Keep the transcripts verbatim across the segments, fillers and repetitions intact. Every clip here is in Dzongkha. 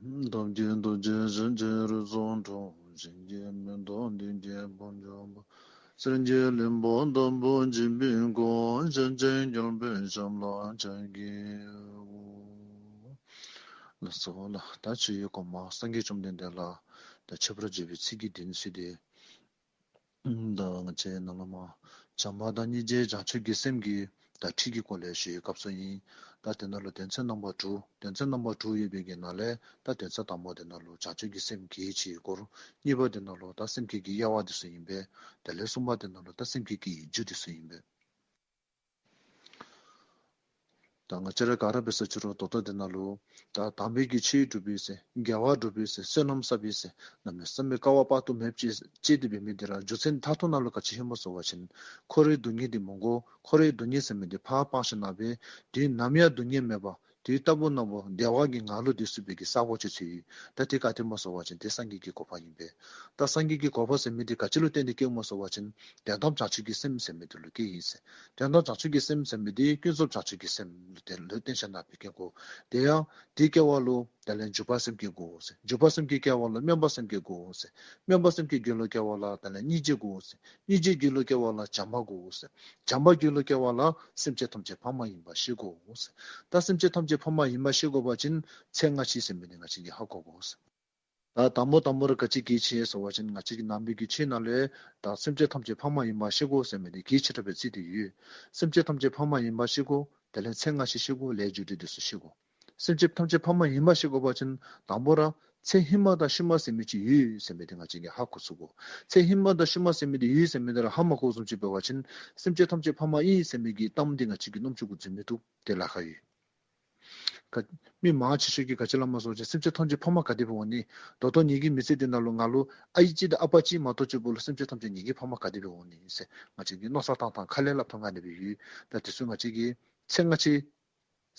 བདག་གི་རྡོ་རྗེ་འཆང་ཆེན་རིགས་སུ་འཁྲུངས། གཞན་གྱིས་མི་ཐུབ་བདུད་ཀྱི་དཔུང་འཇོམས་པ། སེང་གེ་ལྷུན་པོ་ལྟ་བུར་བརྗིད་པའི་སྐུ། ཞིང་གཅིག་འགྱུར་བའི་ཞབས་ལ་ཕྱག་བགྱིའོ། ལགས་སོ་ལགས། ད་ཆོས་ཀྱི་གོང་མ་སངས་རྒྱས་བཅོམ་ལྡན་འདས་ལ་ད་མཆོད་པར་བརྗོད་པའི་ཚིག་གི་དོན་ཚུལ་དེ། ད་ང་བཅས་ནང་ལུ་མ་བྱམས་པ་དང་སྙིང་རྗེ་བྱང་ཆུབ་ཀྱི་སེམས་ཀྱི་ད་ཁྲིད་ཀྱི་སྐོར་ལས་ཞུ་བའི་སྐབས་སུ་ཨིན། ད་དེ་ནང་ལུ་དོན་ཚན་རྣམ་པ་དྲུག། དོན་ཚན་རྣམ་པ་དྲུག་ཡོད་པའི་གི་ནང་ལས་ད་དོན་ཚན་དང་པོ་དེ་ནང་ལུ་བྱང་ཆུབ་ཀྱི་སེམས་གལ་ཆེའི་སྐོར། གཉིས་པ་དེ་ནང་ལུ་ད་སེམས་བསྐྱེད་ཀྱི་དབྱེ་བ་དེ་ཚུ་ཨིན་པས། དེ་ལས་གསུམ་པ་དེ་ནང་ལུ་ད་སེམས་བསྐྱེད་ཀྱི་རྒྱུ་དེ་ཚུ་ཨིན་པས། ད་ང་བཅས་ར་ག་ར་འབད་ས་ཅི་རུང་ད་ལྟོ་འདི་ནང་ལུ་ད་དམ་པའི་གི་ཆོས་སྒྲུབ་པའི་ཟེར་དགེ་བ་སྒྲུབ་པའི་ཟེར་བསོད་ནམས་བསགས་པའི་ཟེར་གནམ་མེད་ས་མེད་དཀའ་བ་དཔག་ཏུ་མེདཔ་ཅིག་སྤྱད་དེ་འབད་མི་འདི་ར་རྒྱུ་མཚན་མཐའ་ཐུག་ནང་ལུ་ག་ཅི་ཨིནམ་སྨོ་ཟེར་བ་ཅིན་འཁོར་བའི་སྡུག་བསྔལ་འདི་མི་དགོ། འཁོར་བའི་སྡུག་བསྔལ་ཟེར་མི་འདི་ཕར་སྤང་ཞིནམ་ལས་དུས་ནམ་ཡང་སྡུག་བསྔལ་མེད་པ་དུས་རྟག་བུ་ནམ་བུ་བདེ་བ་གི་ངང་ལུ་སྡོད་ཚུགས་པའི་གི་ས་སྒོ་ཅིག་ཚུད་ཡི། ད་དེ་ག་དེ་སྨོ་ཟེར་བ་ཅིན་དེ་སངས་རྒྱས་ཀྱི་གོ་འཕང་ཨིན་པས། ད་སངས་རྒྱས་ཀྱི་གོ་འཕང་ཟེར་མི་འདི་ག་ཅི་ལུ་བརྟེན་ཏེ་སྐྱེཝ་སྨོ་ཟེར་བ་ཅིན་དོན་དམ་བྱང་ཆུབ་ཀྱི་སེམས་ཟེར་མི་འདི་ལུ་སྐྱེ་ཡི་ཟེར། དོན་དམ་བྱང་ཆུབ་ཀྱི་སེམས་ཟེར་མི་འདི་ཀུན་རྫོབ་བྱང་ཆུབ་ཀྱི་སེམས་ལུ་བརྟེན་ལུ་བརྟེན་ཞིནམ་ལས་སྐྱེ་དགོ། དེ་ཡང་དེ་སྐྱེ་བ་ལུ་དེ་ལས་འཇུག་པ་སེམས་བསྐྱེད་དགོ་ཟེར། འཇུག་པ་སེམས་བསྐྱེད་སྐྱེ་བ་ལུ་སྨོན་པ་སེམས་བསྐྱེད་དགོ་ཟེར། སྨོན་པ་སེམས་བསྐྱེད་རྒྱུད་ལུ་སྐྱེ་བ་ལུ་དེ་ལས་སྙིང་རྗེ་དགོ་ཟེར། སྙིང་རྗེ་རྒྱུད་ལུ་སྐྱེ་བ་ལུ་བྱམས་པ་དགོ་ཟེར། བྱམས་པ་རྒྱུད་ལུ་སྐྱེ་བ་ལུ་སེམས་ཅན་ཐམས་ཅད་ཕ་མ་ཨིནམ་ཤེས་དགོ་ཟེར། ད་སེམས་ཅན་ཐམས་ཅད་ཕ་མ་ཨིནམ་ཤེས་དགོ་པ་ཅིན་ཚེ་སྔ་ཕྱི་ཟེར་མི་འདི་ང་བཅས་ཀྱིས་ཧ་གོ་དགོ་ཟེར། ད་དང་པོ་དང་པོ་ར་ག་ཅི་གལ་ཆེ་ཟེར་བ་ཅིན་ང་བཅས་ཀྱི་ནང་པའི་གི་ཆོས་ནང་ལས་ད་སེམས་ཅན་ཐམས་ཅད་ཕ་མ་ཨིནམ་ཤེས་དགོ་ཟེར་མི་འདི་གལ་ཆེ་དྲགས་སྦེ་བརྩི་སྟེ་ཡོད། སེམས་ཅན་ཐམས་ཅད་ཕ་མ་ཨིནམ་ཤེས་དགོ། དེ་ལས་ཚེ་སྔ་ཕྱི་ཤེས་དགོ། ལས་རྒྱུ་འབྲས་འདི་ཚུ་ཤེས་དགོ། སེམས་ཅན་ཐམས་ཅད་ཕ་མ་ཨིནམ་ཤེས་དགོ་པ་ཅིན་དང་པོ་ར་ཚེ་ཧེ་མ་དང་ཤུལ་མ་ཟེར་མི་ཅིག་ཡོད་ཟེར་མི་འདི་ང་བཅས་ཀྱིས་ཧ་གོ་ཚུགས་དགོ། ཚེ་ཧེ་མ་དང་ཤུལ་མ་ཟེར་མི་འདི་ཡོད་ཟེར་མི་འདི་ར་ཧ་མ་གོཝ་བཟུམ་ཅིག་འབད་བ་ཅིན་སེམས་ཅན་ཐམས་ཅད་ཕ་མ་ཨིན་ཟེར་མི་གི་གཏམ་འདི་ང་བཅས་ཀྱི་རྣམ་ཅོ་གུ་འཛུལ་མི་བཏུབ། དེ་ལཱ་ཁག་ཡོད། ག་མི་མང་ཆེ་ཤོས་ཀྱིས་ག་ཅི་སླབ་སྨོ་ཟེར་བ་ཅིན་སེམས་ཅན་ཐམས་ཅད་ཕ་མ་ག་དེ་སྦེ་འོང་ནི། ད་ལྟོ་ངེ་གི་མི་ཚེ་འདི་ནང་ལུ་ང་ལུ་ཨའི་ཅིག་དང་ཨ་པ་ཅིག་མ་གཏོགས་ཅིག་པོ་ལུ་སེམས་ཅན་ཐམས་ཅད་ངེ་གི་ཕ་མ་ག་དེ་སྦེ་འོང་ནི་ཟེར་ང་བཅས་ཀྱིས་མནོ་བསམ་བཏང་བཏང་ཁ་ལས་སླབ་ཐངས་ཨ་ནི་སྦེ་ཡོད། ད་དེ་ཚུ་ང་བཅས་ཀྱིས་ཚེ་སྔ་ཕྱི་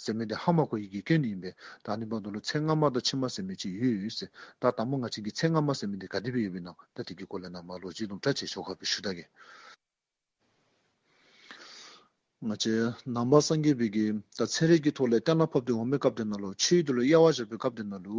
ཟེར་མི་འདི་ཧ་མ་གོ་བའི་གི་སྐྱོན་ཨིན་པས། ད་ཨ་ནི་འབདཝ་ད་ལུ་ཚེ་སྔ་མ་དང་ཕྱི་མ་ཟེར་མི་ཅིག་ཡོད་ཟེར། ད་དང་པོ་ང་བཅས་ཀྱིས་ཚེ་སྔ་མ་ཟེར་མི་འདི་ག་དེ་སྦེ་ཡོདཔ་ཨིན་ན་ད་དེ་གི་སྐོར་ལས་ནཱ་མར་ལོ་རྒྱུས་དུམ་གྲ་ཅིག་ཞོར་ཁར་སྦེ་ཞུ་ད་གེ། ང་བཅས་ནང་པ་སངས་རྒྱས་པའི་གི་ད་ཚན་རིག་གི་ཐོག་ལས་གཏན་ལ་ཕབ་སྟེ་འོང་མི་སྐབས་དེ་ནང་ལུ་ཆོས་འདི་ལུ་དབྱེ་བ་བཞག་པའི་སྐབས་དེ་ནང་ལུ་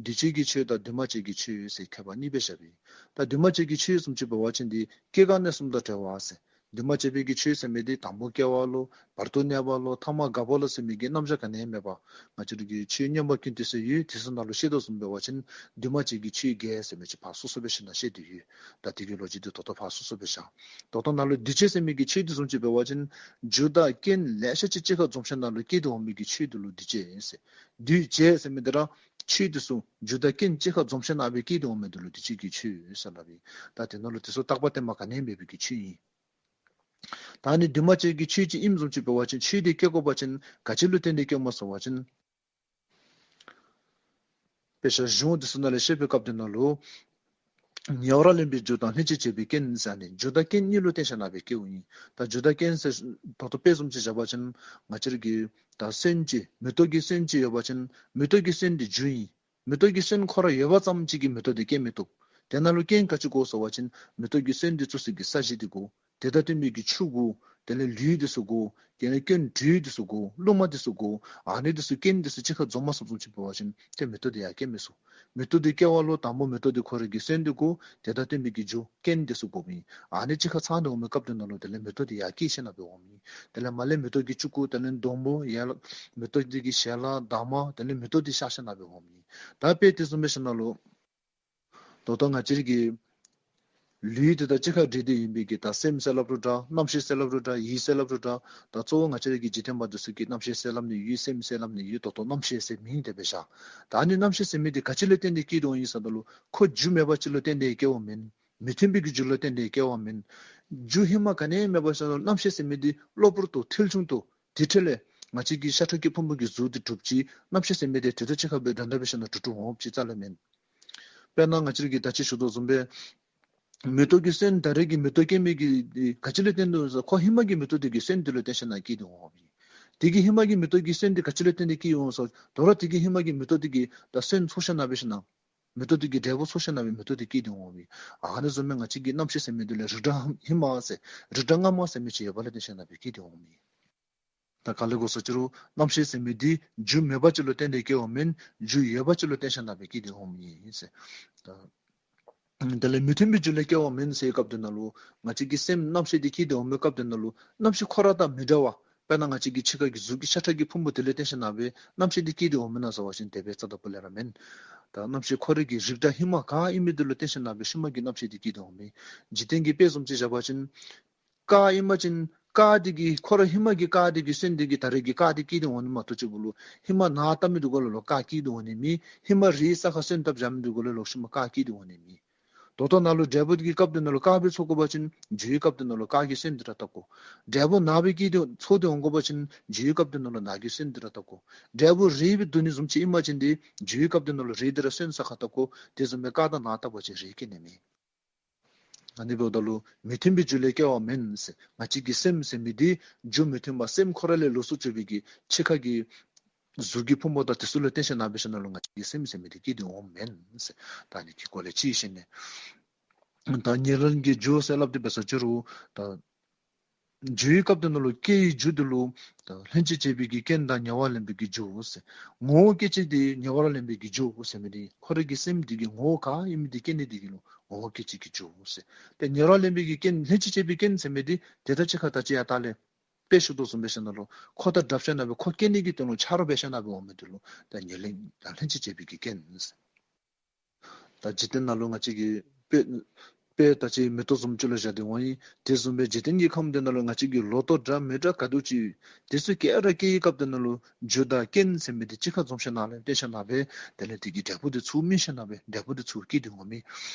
འདུས་བྱས་ཀྱི་ཆོས་དང་འདུས་མ་བྱས་ཀྱི་ཆོས་ཟེར་ཁྱད་པར་གཉིས་སྦེ་བཞག་པས། ད་འདུས་མ་བྱས་ཀྱི་ཆོས་བཟུམ་ཅིག་འབད་བ་ཅིན་འདི་སྐྱེ་རྒ་གནས་གསུམ་དང་བྲལ་བ་ཟེར། འདུས་མ་བྱས་པའི་གི་ཆོས་ཟེར་མི་འདི་དང་པོ་སྐྱེ་བ་ལུ་བར་དུ་གནས་པ་ལུ་ཐ་མ་འགག་པ་ལུ་ཟེར་མི་གི་རྣམ་གཞག་ག་ནི་ཡང་མེད་པར་ང་བཅས་ར་གི་ཆོས་མངོན་པ་ཀུན་བཏུས་ཟེར་ཡོད། དེ་ཚུ་ནང་ལུ་བཤད་དོ་བཟུམ་འབད་བ་ཅིན་འདུས་མ་བྱས་ཀྱི་ཆོས་བརྒྱད་ཟེར་མི་ཅིག་ཕར་སོ་སོ་སྦེ་བཤད་ནི་བཤད་དེ་ཡོད། ད་དེ་གི་ལོ་རྒྱུས་འདི་ད་ལྟོ་ཕར་སོ་སོ་སྦེ་བཞག། ད་ལྟོ་ནང་ལུ་འདུས་བྱས་ཟེར་མི་གི་ཆོས་འདི་བཟུམ་ཅིག་འབད་བ་ཅིན་རྒྱུ་དང་རྐྱེན་ལེ་ཤ་ཅིག་གཅིག་ཁར་འཛོམས་ཞིནམ་ལས་སྐྱེས་ཏེ་འོང་མི་གི་ཆོས་འདི་ལུ་འདུས་བྱས་ཟེར། འདུས་བྱས་ཟེར་མི་འདི་ར་ཆོས་འདི་ཚུ་རྒྱུ་དང་རྐྱེན་གཅིག་ཁར་འཛོམས་ཞིནམ་ལས་སྐྱེས་ཏེ་འོང་མི་འདི་ལུ་འདུས་བྱས་ཀྱི་ཆོས་ཟེར་སླབ་ཨིན། ད་དེ་ནང་ལུ་དེ་ཚུ་རྟག་པ་བརྟན་པ་ག་ནི་ཡང་མེད་པའི་གི་ཆོས་ཨིན། ད་ནི་འདུས་མ་བྱས་ཀྱི་ཆོས་ཅིག་ཨིནམ་བཟུམ་ཅིག་འབད་བ་ཅིན་ཆོས་འདི་སྐྱེ་དགོ་པ་ཅིན་ག་ཅི་ལུ་བརྟེན་ཏེ་སྐྱེཝ་སྨོ་ཟེར་བ་ཅིན། དཔེ་ཆ་གཞུང་འདི་ཚུ་ནང་ལས་བཤད་པའི་སྐབས་དེ་ནང་ལུ་ཉེ་བར་ལེན་པའི་རྒྱུ་དང་ལྷན་ཅིག་བྱེད་པའི་རྐྱེན་ཟེར་ནི་རྒྱུ་དང་རྐྱེན་གཉིས་ལུ་བརྟེན་ཞིནམ་ལས་སྐྱེཝ་ཨིན། ད་རྒྱུ་དང་རྐྱེན་ཟེར་ད་ལྟོ་དཔེ་བཟུམ་ཅིག་བཞག་པ་ཅིན་ང་བཅས་ར་གི་ད་སོན་ཅིག་མེ་ཏོག་གི་སོན་ཅིག་ཡོད་པ་ཅིན་མེ་ཏོག་གི་སོན་འདི་རྒྱུ་ཨིན། མེ་ཏོག་གི་སོན་ཁོ་ར་ཡོད་པ་ཙམ་ཅིག་གིས་མེ་ཏོག་འདི་སྐྱེ་མི་བཏུབ། དེ་ནང་ལུ་རྐྱེན་ག་ཅི་དགོ་ཟེར་བ་ཅིན་མེ་ཏོག་གི་སོན་འདི་བཙུགས་སའི་གི་ས་གཞི་འདི་དགོ། དེ་དང་བསྟུན་པའི་གི་ཆུ་དགོ། དེ་ལས་ལུད་འདི་ཚུ་དགོ། དེ་ལས་སྐྱོན་དྲི་འདི་ཚུ་དགོ། རླུང་མ་འདི་ཚུ་དགོ། ཨ་ནི་འདི་ཚུ་རྐྱེན་འདི་ཚུ་གཅིག་ཁར་འཛོམས་མ་ཚུགསཔ་བཟུམ་ཅིག་འབད་བ་ཅིན་ཏེ་མེ་ཏོག་འདི་ཡར་སྐྱེ་མི་ཚུགས། མེ་ཏོག་འདི་སྐྱེ་བ་ལུ་དང་པོ་མེ་ཏོག་འདི་ཁོ་རའི་གི་སོན་འདི་དགོ། དེ་དང་བསྟུན་པའི་གི་རྒྱུ་རྐྱེན་འདི་ཚུ་དགོཔ་ཨིན། ཨ་ནི་གཅིག་ཁར་ཚང་སྟེ་འོང་མི་སྐབས་དེ་ནང་ལུ་དེ་ལས་མེ་ཏོག་འདི་ཡར་སྐྱེས་ཞིནམ་ལས་འོངམ་ཨིན། དེ་ལས་མར་ལས་མེ་ཏོག་གི་ལྕུག་གུ་དེ་ལས་སྡོང་པོ་ཡར་ལས་མེ་ཏོག་འདི་གི་ཞལ་ལག་འདབ་མ་དེ་ལས་མེ་ཏོག་འདི་ཤར་ཞིནམ་ལས་འོངམ་ཨིན། ད་དཔེ་དེ་བཟུམ་སྦེ་ཞིནམ་ལས་ད་ལྟོ་ང་བཅས་ར་གི་ལུས་འདི་དང་གཅིག་ཁར་འབྲེལ་ཏེ་ཡོད་པའི་གི་ད་སེམས་ཟེར་སླབ་རུང་འདྲ། རྣམ་ཤེས་ཟེར་སླབ་རུང་འདྲ། ཡིད་ཟེར་སླབ་རུང་འདྲ། ད་གཙོ་བོ་ང་བཅས་ར་གི་འཇིག་རྟེན་པ་འདི་ཚུ་གིས་རྣམ་ཤེས་ཟེར་སླབ་ནི་ཡོད། སེམས་ཟེར་སླབ་ནི་ཡོད། ད་ལྟོ་རྣམ་ཤེས་ཟེར་མིང་དེ་སྦེ་བཞག། ད་ཨ་ནི་རྣམ་ཤེས་ཟེར་མི་འདི་ག་ཅི་ལུ་བརྟེན་ཏེ་སྐྱེས་དོ་ཨིན་ཟེརཝ་ད་ལུ་ཁོ་རྒྱུ་མེད་པ་ཅིག་ལུ་བརྟེན་ཏེ་སྐྱེ་བ་མེན། མི་མཐུན་པའི་གི་རྒྱུ་ལུ་བརྟེན་ཏེ་སྐྱེ་བ་མེན། རྒྱུ་ཧེ་མ་ག་ནི་ཡང་མེད་པར་ཞིནམ་ལས་རྣམ་ཤེས་ཟེར་མི་འདི་གློ་བུར་དུ་ཐིལ་ཆུང་དུ་དེ་འཕྲལ་ལས་ང་བཅས་ཀྱི་ཤ་ཁྲག་གི་ཕུང་པོ་གི་གཟུགས་འདི་གྲུབ་ཅི། རྣམ་ཤེས་ཟེར་མི་འདི་དེ་དང་གཅིག་ཁར་སྦེ་འདྲན་འདྲ་སྦེ་ཞིནམ་ལས་གྲུབ་གྲུབ་འོང་ཅི་རྩ་ལས་མེན། དཔེར་ན་ང་བཅས་ར་གིས་ད་ཅི་ཞུ་དོ་བཟུམ་སྦེ་མེ་ཏོག་གི་སོན་ད་རེས་ཀྱི་མེ་ཏོག་སྐྱེ་མི་གི་ག་ཅི་ལུ་བརྟེན་དོ་ཟེར་ཁོ་ཧེ་མ་གི་མེ་ཏོག་འདི་གི་སོན་འདི་ལུ་བརྟེན་ཞིནམ་ལས་སྐྱེས་ཏེ་འོངམ་ཨིན། དེ་གི་ཧེ་མ་གི་མེ་ཏོག་གི་སོན་འདི་ག་ཅི་ལུ་བརྟེན་ཏེ་སྐྱེས་འོང་ཟེར་དོ་རུང་དེ་གི་ཧེ་མ་གི་མེ་ཏོག་འདི་གི་ད་སོན་ཚོགས་ཞིནམ་ལས་འབད་ཞིནམ་ལས་མེ་ཏོག་འདི་གི་འབྲས་བུ་ཚོགས་ཞིནམ་ལས་འབད་མེ་ཏོག་འདི་སྐྱེས་ཏེ་འོངམ་ཨིན། ཨ་ནི་བཟུམ་སྦེ་ང་བཅས་ཀྱི་རྣམ་ཤེས་ཟེར་མི་འདི་ལུ་རིགས་འདྲ་ཧེ་མ་ཟེར་རིགས་འདྲ་སྔ་མ་ཟེར་མི་ཅིག་ཡོད་པ་ལུ་བརྟེན་ཞིནམ་ལས་འབད་སྐྱེས་ཏེ་འོངམ་ཨིན། ད་ག་ལས་གོ་ཟེར་ཅི་རུང་རྣམ་ཤེས་ཟེར་མི་འདི་རྒྱུ་མེད་པ་ཅིག་ལུ་བརྟེན་ཏེ་སྐྱེ་བ་མེན། རྒྱུ་ཡོད་པ་ཅིག་ལུ་བརྟེན་ཞིནམ་ལས་སྦེ་སྐྱེས་ཏེ་འོངམ་ཨིན་ཟེར། ད་དེ་ལས་མི་མཐུན་པའི་རྒྱུ་ལས་སྐྱེ་བ་མེན་ཟེར་སྐབས་དེ་ནང་ལུ་ང་བཅས་ཀྱི་སེམས་རྣམ་ཤེས་འདི་སྐྱེས་ཏེ་འོང་མི་སྐབས་དེ་ནང་ལུ་རྣམ་ཤེས་ཁོ་ར་དང་མི་འདྲ་བ། དཔེར་ན་ང་བཅས་ཀྱི་འཆི་ཁ་གི་གཟུགས་ཀྱི་ཤ་ཁྲག་གི་ཕུང་པོ་དེ་ལུ་བརྟེན་ཞིནམ་ལས་སྦེ་རྣམ་ཤེས་འདི་སྐྱེས་ཏེ་འོང་མེན་ན་ཟེར་བ་ཅིན་དེ་སྦེ་རྩ་དང་པོ་ལས་ར་མེན། ད་རྣམ་ཤེས་ཁོ་རའི་གི་རིགས་འདྲ་ཧེ་མ་ག་ཨིན་མི་དེ་ལུ་བརྟེན་ཞིནམ་ལས་སྦེ་ཤུལ་མ་གི་རྣམ་ཤེས་འདི་སྐྱེས་ཏེ་འོང་མི། འཇིག་རྟེན་གྱི་དཔེ་བཟུམ་ཅིག་བཞག་པ་ཅིན། རྐ་ཨིན་པ་ཅིན་རྐ་དེ་གི་ཁོ་ར་ཧེ་མ་གི་རྐ་དེ་གི་སོན་དེ་གིས་ད་རེས་ཀྱི་རྐ་དེ་སྐྱེས་ཏེ་འོང་ནི་མ་གཏོགས་གཅིག་པོ་ལུ་ཧེ་མ་ནཱ་བཏབ་མི་དེ་གུ་ལུ་ལོག་རྐ་སྐྱེས་ཏེ་འོང་ནི་མེད། ཧེ་མ་རེད་ས་ཁར་སོན་བཏབ་བཞག་མི་དེ་གུ་ལུ་ལོག་ཤུལ་མ་རྐ་སྐྱེས་ཏེ་འོང་ནི་མེད། ད་ལྟོ་ནཱ་ལུ་འབྲས་བུ་དེ་གི་སྐབས་དེ་ནང་ལུ་རྐ་སྦེ་ཚོར་དགོ་པ་ཅིན་རྒྱུའི་སྐབས་དེ་ནང་ལུ་རྐ་གི་སོན་དེ་ར་བཏབ་དགོ། འབྲས་བུ་ནཱ་སྦེ་སྐྱེས་ཏེ་ཚོར་ཏེ་འོང་དགོ་པ་ཅིན་རྒྱུའི་སྐབས་དེ་ནང་ལུ་ནཱ་གི་སོན་དེ་ར་བཏབ་དགོ། འབྲས་བུ་རེད་སྦེ་སྡུག་བསྔལ་བཟུམ་ཅིག་ཨིན་པ་ཅིན་དེ་རྒྱུའི་སྐབས་དེ་ནང་ལུ་རེད་དེ་ར་སོན་ས་ཁར་བཏབ་དགོ། དེ་བཟུམ་སྦེ་རྐ་དང་ནཱ་བཏབ་པ་ཅིན་རེད་སྐྱེ་ནི་མེད། ཨ་ནི་འབདཝ་ད་ལུ་མི་མཐུན་པའི་རྒྱུ་ལས་སྐྱེ་བ་མེན་ཟེར། ང་བཅས་ཀྱི་སེམས་ཟེར་མི་འདི་རྒྱུ་མི་མཐུན་པ་སེམས་ཁོ་ར་ལས་ལོགས་སུ་གྱུར་པའི་གི་འཆི་ཁ་གི་གཟུགས་ཀྱི་ཕུང་པོ་དང་དེ་ཚུ་ལུ་བརྟེན་ཞིནམ་ལས་སྦེ་ཞིནམ་ལས་ང་བཅས་ཀྱི་སེམས་ཟེར་མི་འདི་སྐྱེས་ཏེ་འོངམ་མེན་ཟེར། ད་ཨ་ནི་གི་སྐོར་ལས་ཅིག་ཞུ་ནི། ད་ཉེ་རིང་གི་རྒྱུ་ཟེར་སླབ་སྟེ་འབད་ས་ཅི་རུང་ད་རྒྱུའི་སྐབས་དེ་ནང་ལུ་སྐྱེ་བའི་རྒྱུ་དེ་ལུ་ད་ལྷན་ཅིག་བྱེད་པའི་གི་རྐྱེན་དང་ཉེ་བར་ལེན་པའི་གི་རྒྱུ་ཟེར། ངོ་བོ་སྐྱེད་བྱེད་དེ་ཉེ་བར་ལེན་པའི་གི་རྒྱུ་ཟེར་མི་འདི་ཁོ་རའི་གི་སེམས་འདི་གི་ངོ་བོ་ག་ཨིན་མི་འདི་སྐྱེ་ནི་འདི་གི་ལུ་ངོ་བོ་སྐྱེད་བྱེད་ཀྱི་རྒྱུ་ཟེར། ཏེ་ཉེ་བར་ལེན་པའི་གི་རྐྱེན་ལྷན་ཅིག་བྱེད་པའི་རྐྱེན་ཟེར་མི་འདི་དེ་ད་ཅི་ཁ་ད་ཅི་ཡང་ད་ལས་དཔེ་ཞུ་དོ་བཟུམ་སྦེ་ཞིནམ་ལས་ཁོ་དང་སྦྲགས་ཞིནམ་ལས་སྦེ་ཁོ་སྐྱེ་ནི་གི་དོན་ལུ་ཆ་རོགས་འབད་ཞིནམ་ལས་སྦེ་འོང་མི་འདི་ལུ་ད་ཉེ་ལྷན་ད་ལྷན་ཅིག་བྱེད་པའི་གི་རྐྱེན་ཟེར། ད་འཇིག་རྟེན་ནང་ལུ་ང་བཅས་ཀྱི་དཔེ་དཔེ་ད་ཅི་མེ་ཏོག་བཟུམ་ཅིག་ལུ་བཞག་སྟེ་འོང་ཡི། དེ་བཟུམ་སྦེ་འཇིག་རྟེན་གྱི་ཁམས་འདི་ནང་ལུ་ང་བཅས་ཀྱི་ལོ་ཐོག་འདྲ་མི་འདྲ་ག་དེ་ཅིག་དེ་ཚུ་ག་ར་སྐྱེ་བའི་སྐབས་འདི་ནང་ལུ་རྒྱུ་དང་རྐྱེན་ཟེར་མི་འདི་གཅིག་ཁར་འཛོམས་ཞིནམ་ལས་བརྟེན་ཞིནམ་ལས་སྦེ་དེ་ལས་དེ་གི་འབྲས་བུ་འདི་ཚུར་སྨིན་ཞིནམ་ལས་སྦེ་འབྲས་བུ་འདི་ཚུར་སྐྱེས་ཏེ་འོང་མི།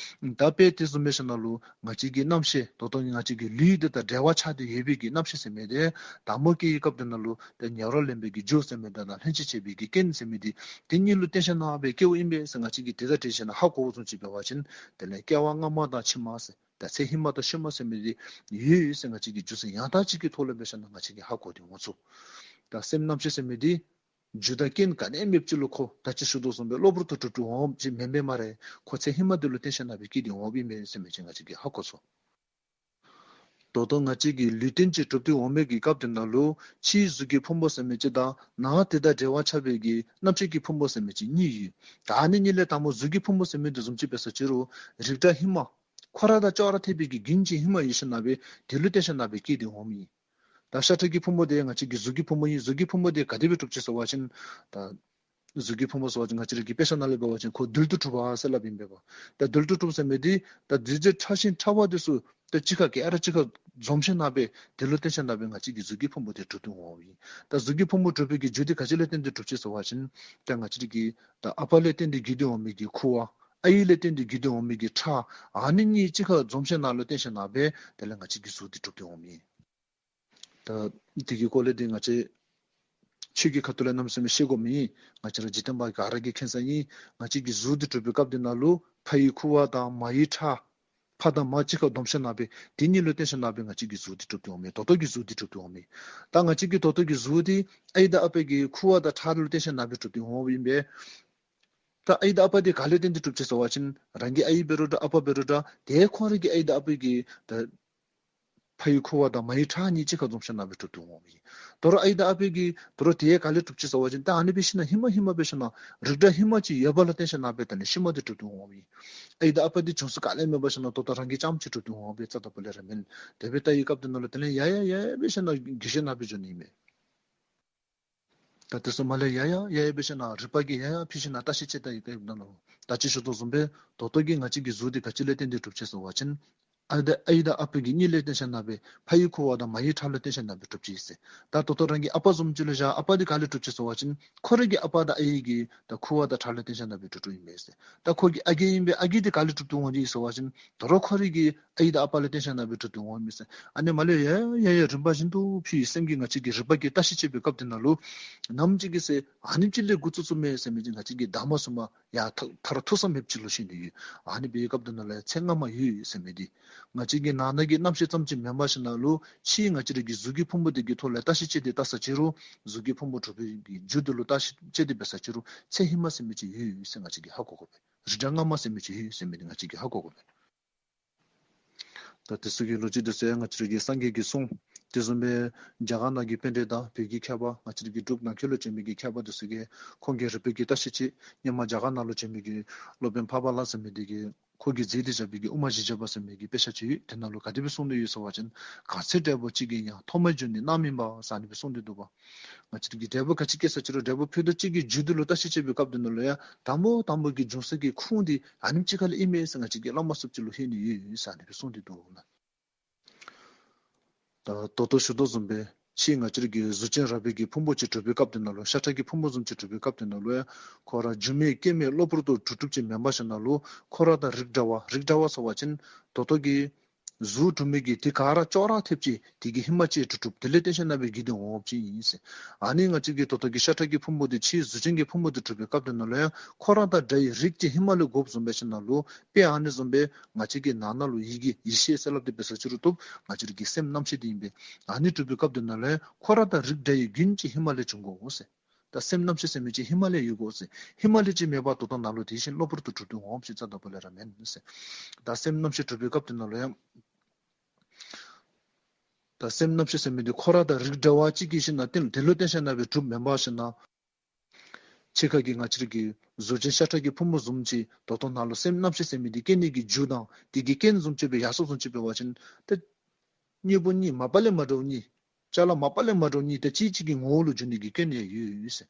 ད་དཔེ་དེ་བཟུམ་སྦེ་ཞིནམ་ལས་ང་བཅས་ཀྱི་རྣམ་ཤེས་ད་ལྟོ་ང་བཅས་ཀྱི་ལུས་འདི་དང་འབྲེལ་བ་ཆགས་ཏེ་ཡོད་པའི་གི་རྣམ་ཤེས་ཟེར་མི་འདི་དང་མོ་སྐྱེ་བའི་སྐབས་འདི་ནང་ལུ་ཏེ་ཉེ་བར་ལེན་པའི་གི་རྒྱུ་ཟེར་མི་དང་ལྷན་ཅིག་བྱེད་པའི་གི་རྐྱེན་ཟེར་མི་འདི་དེ་གཉིས་ལུ་བརྟེན་ཞིནམ་ལས་སྦེ་སྐྱེཝ་ཨིན་པས་ཟེར་ང་བཅས་ཀྱིས་དེ་དང་འབྲེལ་ཞིནམ་ལས་ཧ་གོ་བཟུམ་ཅིག་འབད་བ་ཅིན་དེ་ལས་སྐྱེ་བ་སྔ་མ་དང་ཕྱི་མ་ཟེར་ད་ཚེ་ཧེ་མ་དང་ཤུལ་མ་ཟེར་མི་འདི་ཡོད་ཟེར་ང་བཅས་ཀྱིས་རྒྱུ་མཚན་ཡང་དག་ཅིག་གི་ཐོག་ལས་འབད་ཞིནམ་ལས་ང་བཅས་ཀྱིས་ཧ་གོ་སྟེ་འོང་ཚུགས། ད་སེམས་རྣམ་ཤེས་ཟེར་མི་འདི་རྒྱུ་དང་རྐྱེན་ག་ནི་མེདཔ་ཅིག་ལུ་ཁོ་ད་ཅི་ཞུ་དོ་བཟུམ་སྦེ་གློ་བུར་དུ་གྲུབ་གྲུབ་འོངམ་ཅིག་མེན་པས་སྨ་རེ། ཁོ་ཚེ་ཧེ་མ་འདི་ལུ་བརྟེན་ཞིནམ་ལས་སྦེ་སྐྱེས་ཏེ་འོངམ་ཨིན་པས་ཟེར་མི་ཅིག་ང་བཅས་ཀྱིས་ཧ་གོ་ཚུགས། ད་ལྟོ་ང་བཅས་ཀྱི་ལུས་རྟེན་ཅིག་གྲུབ་སྟེ་འོང་མི་གི་སྐབས་དེ་ནང་ལུ་ཕྱིའི་གཟུགས་ཀྱི་ཕུང་པོ་ཟེར་མི་ཅིག་དང་ནང་དེ་དང་འབྲེལ་བ་ཆགས་པའི་གི་རྣམ་ཤེས་ཀྱི་ཕུང་པོ་ཟེར་མི་ཅིག་གཉིས་ཡོད། ད་ཨ་ནི་གཉིས་ལས་དང་པོ་གཟུགས་ཀྱི་ཕུང་པོ་ཟེར་མི་འདི་བཟུམ་ཅིག་འབད་ས་ཅི་རུང་རིགས་འདྲ་ཧེ་མ་ཁོ་ར་དང་ཅོག་ར་འཐདཔ་སྦེ་གི་རྒྱུན་ཅིག་ཧེ་མ་ཡོད་ཞིནམ་ལས་སྦེ་དེ་ལུ་བརྟེན་ཞིནམ་ལས་སྦེ་སྐྱེས་ཏེ་འོངམ་ཨིན། ད་ཤ་ཁྲག་གི་ཕུང་པོ་འདི་ང་བཅས་ཀྱི་གཟུགས་ཀྱི་ཕུང་པོ་ཨིན། གཟུགས་ཀྱི་ཕུང་པོ་འདི་ག་དེ་སྦེ་གྲུབ་ཅི་ཟེར་བ་ཅིན་ད་གཟུགས་ཀྱི་ཕུང་པོ་ཟེར་བ་ཅིན་ང་བཅས་ར་གི་དཔེ་ཆ་ནང་ལས་འབད་བ་ཅིན་ཁོ་རྡུལ་དུ་གྲུབ་པ་ཟེར་སླབ་ཨིན་པས་པ། ད་རྡུལ་དུ་གྲུབ་ཟེར་མི་འདི་ད་རྡུལ་ཕྲ་ཞིང་ཕྲ་བ་འདི་ཚུ་ད་གཅིག་ཁར་ག་ར་གཅིག་ཁར་འཛོམས་ཞིནམ་ལས་སྦེ་དེ་ལུ་བརྟེན་ཞིནམ་ལས་སྦེ་ང་བཅས་ཀྱི་གཟུགས་ཀྱི་ཕུང་པོ་འདི་གྲུབ་སྟེ་འོངམ་ཨིན། ད་གཟུགས་ཀྱི་ཕུང་པོ་གྲུབ་པའི་གི་རྒྱུ་འདི་ག་ཅི་ལས་བརྟེན་ཏེ་གྲུབ་ཅི་ཟེར་བ་ཅིན་ད་ང་བཅས་ར་གི་ད་ཨ་པ་ལས་བརྟེན་ཏེ་བརྒྱུད་དེ་འོང་མི་གི་ཁུ་བ། ཨའི་ལས་བརྟེན་ཏེ་བརྒྱུད་དེ་འོང་མི་གི་ཁྲག། ཨ་ནི་གཉིས་གཅིག་ཁར་འཛོམས་ཞིནམ་ལས་བརྟེན་ཞིནམ་ལས་སྦེ་དེ་ལས་ང་བཅས་ཀྱི་གཟུགས་འདི་གྲུབ་སྟེ་འོངམ་ཨིན། ད་དེ་གི་སྐོར་ལས་འདི་ང་བཅས་ཆོས་ཀྱི་ཁ་ཐུག་ལས་གནམ་མེད་ས་མེད་བཤད་དགོཔ་མེད། ང་བཅས་ར་འཇིག་རྟེན་པ་ག་ར་གིས་མཁྱེན་ས་ཨིན། ང་བཅས་ཀྱི་གཟུགས་འདི་གྲུབ་པའི་སྐབས་འདི་ནང་ལུ་ཕ་ཡི་ཁུ་བ་དང་མ་ཡི་ཁྲག། ཕ་དང་མ་གཅིག་ཁར་བསྡོམས་ཞིནམ་ལས་སྦེ་དེ་གཉིས་ལུ་བརྟེན་ཞིནམ་ལས་སྦེ་ང་བཅས་ཀྱི་གཟུགས་འདི་གྲུབ་སྟེ་འོངམ་ཨིན། ད་ལྟོ་གི་གཟུགས་འདི་གྲུབ་སྟེ་འོངམ་ཨིན། ད་ང་བཅས་ཀྱི་ད་ལྟོ་གི་གཟུགས་འདི་ཨའི་དང་ཨ་པའི་གི་ཁུ་བ་དང་ཁྲག་ལུ་བརྟེན་ཞིནམ་ལས་སྦེ་གྲུབ་སྟེ་འོངམ་ཨིན་པས། ད་ཨའི་དང་ཨ་པ་འདི་ག་ལས་བརྟེན་ཏེ་གྲུབ་ཅི་ཟེར་བ་ཅིན་རང་གི་ཨའི་འབད་རུང་འདྲ་ཨ་པ་འབད་རུང་འདྲ་དེ་ཁོང་རའི་གི་ཨའི་དང་ཨ་པའི་གི་ད་ཕ་ཡི་ཁུ་བ་དང་མ་ཡི་ཁྲག་གཉིས་གཅིག་ཁར་འཛོམས་ཞིནམ་ལས་སྦེ་གྲུབ་སྟེ་འོངམ་ཨིན། ད་རུང་ཨའི་དང་ཨ་པའི་གི་ད་རུང་དེ་ག་ལས་གྲུབ་ཅི་ཟེར་བ་ཅིན་ད་ཨ་ནི་སྦེ་ཞིནམ་ལས་ཧེ་མ་ཧེ་མ་སྦེ་ཞིནམ་ལས་རིགས་འདྲ་ཧེ་མ་ཅིག་ཡོད་པ་ལུ་བརྟེན་ཞིནམ་ལས་སྦེ་དེ་ལས་ཤུལ་མ་འདི་གྲུབ་སྟེ་འོངམ་ཨིན། ཨའི་དང་ཨ་པ་འདི་བྱུང་ས་ག་ལས་མེད་པར་ཞིནམ་ལས་ད་ལྟོ་རང་གིས་རྐྱངམ་ཅིག་གྲུབ་སྟེ་འོངམ་སྦེ་རྩ་དང་པོ་ལས་ར་མེན། དེ་སྦེ་ལྟ་བའི་སྐབས་དེ་ནང་ལུ་དེ་ལས་ཡ་ཡ་ཡ་ཡ་སྦེ་ཞིནམ་ལས་རྒྱུ་ཞེན་ནང་སྦེ་འགྱོ་ནི་ཨིན་མས། ད་དེ་ཚུ་མར་ལས་ཡ་ཡ་ཡ་ཡ་སྦེ་ཞིནམ་ལས་རིག་པ་གིས་ཡ་ཡ་ཕི་ཞིནམ་ལས་བརྟག་ཞིབ་དཔྱད་ལྟ་བའི་སྐབས་དེ་ནང་ལུ་ད་ཅི་ཞུ་དོ་བཟུམ་སྦེ་ད་ལྟོ་གི་ང་བཅས་ཀྱི་གཟུགས་འདི་ག་ཅི་ལས་བརྟེན་ཏེ་གྲུབ་ཅི་ཟེར་བ་ཅིན་ཨའི་དང་ཨའི་དང་ཨ་པའི་གི་གཉིས་ལས་བརྟེན་ཞིནམ་ལས་སྦེ་ཕ་ཡི་ཁུ་བ་དང་མ་ཡི་ཁྲག་ལུ་བརྟེན་ཞིནམ་ལས་སྦེ་གྲུབ་ཅི་ཟེར། ད་ད་ལྟོ་རང་གི་ཨ་པ་བཟུམ་ཅིག་ལུ་བཞག། ཨ་པ་འདི་ག་ལས་གྲུབ་ཅི་ཟེར་བ་ཅིན་ཁོ་རའི་གི་ཨ་པ་དང་ཨའི་གི་ད་ཁུ་བ་དང་ཁྲག་ལུ་བརྟེན་ཞིནམ་ལས་སྦེ་གྲུབ་གྲུབཔ་ཨིན་མས་ཟེར། ད་ཁོ་གི་ཨ་རྒས་ཨིན་པས། ཨ་རྒས་འདི་ག་ལས་གྲུབ་སྟེ་འོང་ཅི་ཟེར་བ་ཅིན་ད་རུང་ཁོ་རའི་གི་ཨའི་དང་ཨ་པ་ལུ་བརྟེན་ཞིནམ་ལས་སྦེ་གྲུབ་སྟེ་འོངམ་ཨིན་ཟེར། ཨ་ནི་མར་ལས་ཡ་ཡ་ཡ་ཡ་རིམ་པ་བཞིན་དུ་ཕི་སེམས་ཀྱི་ང་བཅས་ཀྱི་རིག་པ་གིས་བརྟག་ཞིབ་དཔྱད་པའི་སྐབས་དེ་ནང་ལུ་ནམ་ཅིག་གི་ཚེ་ཨ་ནེམ་ཅིག་ལས་འགོ་བཙུགས་བཙུགསཔ་མས་ཟེར་མི་འདི་ང་བཅས་ཀྱིས་བདའ་མ་ཟུན་པར་ཡར་ཐ་ཐ་ར་ཐུག་ས་མེདཔ་ཅིག་ལུ་ཤེས་ནི་ཡོད། ཨ་ནི་སྦེ་སྐབས་དེ་ནང་ལུ་ཚེ་སྔ་མ་ཡོད་ཟེར་མི་འདི་ང་བཅས་ཀྱི་ནང་ན་གི་རྣམ་ཤེས་ཙམ་ཅིག་མེན་པར་ཞིནམ་ལས་ཕྱིའི་ང་བཅས་ར་གི་གཟུགས་ཀྱི་ཕུང་པོ་འདི་གི་ཐོག་ལས་བརྟག་ཞིབ་དཔྱད་དེ་བལྟ་ས་ཅི་རུང་གཟུགས་ཀྱི་ཕུང་པོ་གྲུབ་པའི་གི་རྒྱུ་འདི་ལུ་བརྟག་ཞིབ་དཔྱད་དེ་འབད་ས་ཅི་རུང་ཚེ་ཧེ་མ་ཟེར་མི་ཅིག་ཡོད་ཟེར་ང་བཅས་ཀྱིས་ཧ་གོ་དགོ་པས། རིགས་འདྲ་སྔ་མ་ཟེར་མི་ཅིག་ཡོད་ཟེར་མི་འདི་ང་བཅས་ཀྱིས་ཧ་གོ་དགོ་པས། ད་དེ་ཚུ་གི་ལོ་རྒྱུས་དེ་ཚུ་ཡང་ང་བཅས་ར་གི་སངས་རྒྱས་ཀྱི་གསུང་ དེ་བཟུམ་སྦེ་རྒྱ་གར་ནང་གི་པཎྜི་ཏ་བོད་ཀྱི་མཁས་པ་ང་བཅས་ར་གི་འབྲུག་ནང་འཁོད་ལུ་བྱོན་མི་གི་མཁས་པ་དེ་ཚུ་གིས་ཁོང་གི་རིག་པའི་གི་བརྟག་ཞིབ་ཅིག་སྔོན་མ་རྒྱ་གར་ནང་ལུ་བྱོན་མི་གི་སློབ་དཔོན་འཕགས་པ་ལྷ་ཟེར་མི་དེ་གིས་ཁོ་གིས་མཛད་དེ་བཞག་པའི་གི་དབུ་མ་བཞི་བརྒྱ་པ་ཟེར་མི་གི་དཔེ་ཆ་ཅིག་ཡོད། དེ་ནང་ལུ་ག་དེ་སྦེ་གསུངས་ཏེ་ཡོད་ཟེར་བ་ཅིན། གང་ཚེ་འབྲས་བུ་གཅིག་གིས་ཡང་། ཐོག་མའི་རྒྱུ་ནི་རྣམ་སྨིན་པ་ཟེར་ཨ་ནི་སྦེ་གསུངས་ཏེ་འདུག་པ། ང་བཅས་ར་གིས་འབྲས་བུ་ག་ཅི་སྐྱེས་ས་ཅི་རུང་འབྲས་བུ་ཕུད་རྡོག་གཅིག་གི་རྒྱུ་དེ་ལུ་བརྟག་ཞིབ་དཔྱད་པའི་སྐབས་དེ་ནང་ལུ་ཡང་དང་པོ་དང་པོ་གི་འབྱུང་ས་གི་ཁུངས་དེ་ཨ་ནེམ་ཅིག་ཁ་ལས་ཨིན་མས་ཟེར་ང་བཅས་ཀྱིས་བླ་མ་ཚུ་ཅིག་ལུ་ཧེ་ནི་ཡོད་ཟེར་ཨ་ནི་སྦེ་གསུངས་ཏེ་འདུག་ལགས། ད་ད་ལྟོ་ཞུ་དོ་བཟུམ་སྦེ་ཕྱིས་ང་བཅས་ར་གི་གཟུགས་ཅན་རགས་པའི་གི་ཕུང་པོ་ཅིག་གྲུབ་པའི་སྐབས་དེ་ནང་ལུ་ཤ་ཁྲག་གི་ཕུང་པོ་བཟུམ་ཅིག་གྲུབ་པའི་སྐབས་དེ་ནང་ལུ་ཡང་ཁོ་ར་རྒྱུ་མེད་རྐྱེན་མེད་གློ་བུར་དུ་གྲུབ་གྲུབ་ཅིག་མེན་པར་ཞིནམ་ལས་ཁོ་ར་དང་རིགས་འདྲ་བ་རིགས་འདྲ་བ་ཟེར་བ་ཅིན་ད་ལྟོ་གི་གཟུགས་གྲུབ་མི་གི་དེ་ག་ར་ཅོག་ར་འཐདཔ་ཅིག་དེ་གི་ཧེ་མ་ཅིག་གྲུབ་གྲུབ་དེ་ལས་བརྟེན་ཞིནམ་ལས་གི་དེ་འོངམ་ཅིག་ཨིན་ཟེར། ཨ་ནི་ང་བཅས་ཀྱི་ད་ལྟོ་གི་ཤ་ཁྲག་གི་ཕུང་པོ་དེ་ཕྱིས་གཟུགས་ཅན་གྱི་ཕུང་པོ་དེ་གྲུབ་པའི་སྐབས་དེ་ནང་ལུ་ཡང་ཁོ་ར་དང་འདྲ་བའི་རིགས་ཅིག་ཧེ་མ་ལས་དགོཔ་བཟུམ་སྦེ་ཞིནམ་ལས་དཔེ་ཨ་ནི་བཟུམ་སྦེ་ང་བཅས་ཀྱི་ནང་ན་ལུ་ཡིད་ཀྱི་ཡིད་ཤེས་ཟེར་སླབ་དེ་འབད་ས་ཅི་རུང་བཏུབ། ང་བཅས་ར་གི་སེམས་རྣམ་ཤེས་དེ་ཨིན་པས། ཨ་ནི་གྲུབ་པའི་སྐབས་དེ་ནང་ལུ་ཡང་ཁོ་ར་དང་རིགས་འདྲ་བའི་རྒྱུན་ཅིག་ཧེ་མ་ལས་བྱུང་དགོ་ཟེར། ད་སེམས་རྣམ་ཤེས་ཟེར་མི་ཅིག་ཧེ་མ་ལས་ཡོད་དགོ་ཟེར། ཧེ་མ་ལས་ཅིག་མེད་པར་ད་ལྟོ་ནཱ་ལུ་དེ་བཞིན་གློ་བུར་དུ་གྲུབ་སྟེ་འོངམ་ཅིག་རྩ་དང་པོ་ལས་ར་མེན་ཟེར། ད་སེམས་རྣམ་ཤེས་གྲུབ་པའི་སྐབས་དེ་ནང་ལུ་ཡང་ད་སེམས་རྣམ་ཤེས་ཟེར་མི་དེ་ཁོ་ར་དང་རིགས་འདྲ་བ་ཅིག་གིས་ཞིནམ་ལས་དེ་ལུ་བརྟེན་ཞིནམ་ལས་སྦེ་གྲུབ་མེན་པར་ཞིནམ་ལས་ཕྱི་ཁ་གི་ང་བཅས་ར་གི་གཟུགས་ཅན་ཤ་ཁྲག་གི་ཕུང་པོ་བཟུམ་ཅིག་ད་ལྟོ་ནཱ་ལུ་སེམས་རྣམ་ཤེས་ཟེར་མི་དེ་སྐྱེ་ནི་གི་རྒྱུ་དང་དེ་གི་རྐྱེན་བཟུམ་ཅིག་སྦེ་ཡར་སོངམ་བཟུམ་ཅིག་འབད་བ་ཅིན་ཏེ་གཉིས་པོ་གཉིས་མ་པ་ལས་མ་འདྲཝ་གཉིས། ཅ་ལ་མ་པ་ལས་མ་འདྲཝ་གཉིས་ཏེ་གཅིག་གཅིག་གི་ངོ་བོ་ལུ་འགྱུར་ནི་གི་སྐྱོན་ཡང་ཡོད་ཟེར།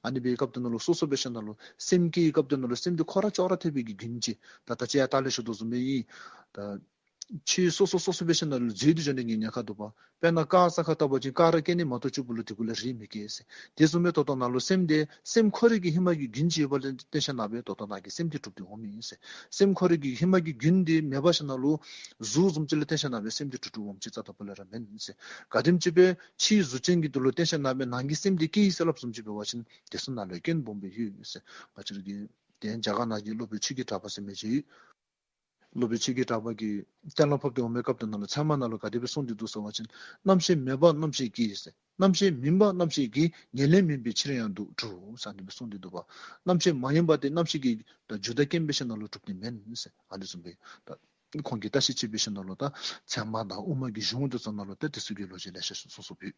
ཨ་ནི་འབད་བའི་སྐབས་དེ་ནང་ལུ་སོ་སོ་སྦེ་ཞིནམ་ལས་སེམས་སྐྱེ་བའི་སྐབས་དེ་ནང་ལུ་སེམས་དེ་ཁོ་ར་ཅོག་ར་འཐདཔ་གི་རྒྱུན་ཅིག་ད་ད་ཅི་ཡང་ད་ལས་ཞུ་དོ་བཟུམ་སྦེ་ཨིན། ད་ཕྱིས་སོ་སོ་སོ་སོ་སྦེ་ཞིནམ་ལས་འཛོལ་ཏེ་འགྱོ་ནི་གི་ཉེན་ཁ་འདུག་པ། དཔེར་ན་ཀར་ས་ཁར་བཏགས་པ་ཅིན་ཀར་ར་སྐྱེ་ནི་མ་གཏོགས་ཅིག་པོ་ལུ་དེ་གུ་ལས་རེག་མི་སྐྱེ་ཟེར། དེ་བཟུམ་སྦེ་ད་ལྟོ་ནཱ་ལུ་སེམས་དེ་སེམས་ཁོ་རའི་གི་ཧེ་མ་གི་རྒྱུན་ཅིག་ཡོདཔ་ལས་བརྟེན་ཞིནམ་ལས་སྦེ་ད་ལྟོ་ནཱ་གི་སེམས་དེ་གྲུབ་སྟེ་འོངམ་ཨིན་ཟེར། སེམས་ཁོ་རའི་གི་ཧེ་མ་གི་རྒྱུན་དེ་མེད་པར་ཞིནམ་ལས་གཟུགས་བཟུམ་ཅིག་ལུ་བརྟེན་ཞིནམ་ལས་སྦེ་སེམས་དེ་གྲུབ་སྟེ་འོངམ་ཅིག་རྩ་དང་པོ་ལས་ར་མེན་ཟེར། ག་དེམ་ཅིག་སྦེ་ཕྱིའི་གཟུགས་ཅན་གྱི་དེ་ལུ་བརྟེན་ཞིནམ་ལས་སྦེ་ནང་གི་སེམས་དེ་སྐྱེ་ཡི་ཟེར་སླབ་བཟུམ་ཅིག་འབད་བ་ཅིན་དེ་ཚུ་ནང་ལུ་སྐྱོན་སྦོམ་སྦེ་ཡོད་ཟེར། ང་བཅས་ར་གི་དེ་རྒྱ་གར་ནང་གི་སློབ་དཔོན་ཆོས་ཀྱི་གྲགས་པ་ཟེར་མི་ཅིག་ཡོད། སློབ་དཔོན་ཆོས་ཀྱི་གྲགས་པ་གིས་གཏན་ལ་ཕབ་སྟེ་འོང་བའི་སྐབས་དེ་ནང་ལུ་ཚད་མ་ནང་ལུ་ག་དེ་སྦེ་གསུངས་ཏེ་འདུག་ཟེར་བ་ཅིན། རྣམ་ཤེས་མེད་པར་རྣམ་ཤེས་ཀྱིས་ཟེར། རྣམ་ཤེས་མིན་པར་རྣམ་ཤེས་ཀྱིས། ཉེར་ལེན་མིན་པའི་ཕྱིར་ཡང་འདུག་གྲུབ་ཟེར་ཨ་ནི་སྦེ་གསུངས་ཏེ་འདུག་པ། རྣམ་ཤེས་མ་ཡིན་པ་དེ་རྣམ་ཤེས་ཀྱི་ད་རྒྱུ་དང་རྐྱེན་འབད་ཞིནམ་ལས་གྲུབ་ནི་མེན་ཟེར་ཨ་ནི་བཟུམ་སྦེ། ད་ཁོང་གིས་བརྟག་ཞིབ་ཅིག་འབད་ཞིནམ་ལས་ད་ཚད་མ་དང་དབུ་མ་གི་གཞུང་དེ་ཚུ་ནང་ལུ་ད་དེ་ཚུ་གི་ལོ་རྒྱུས་ལེ་ཤ་གསུངས་གསུངས་ཡོད།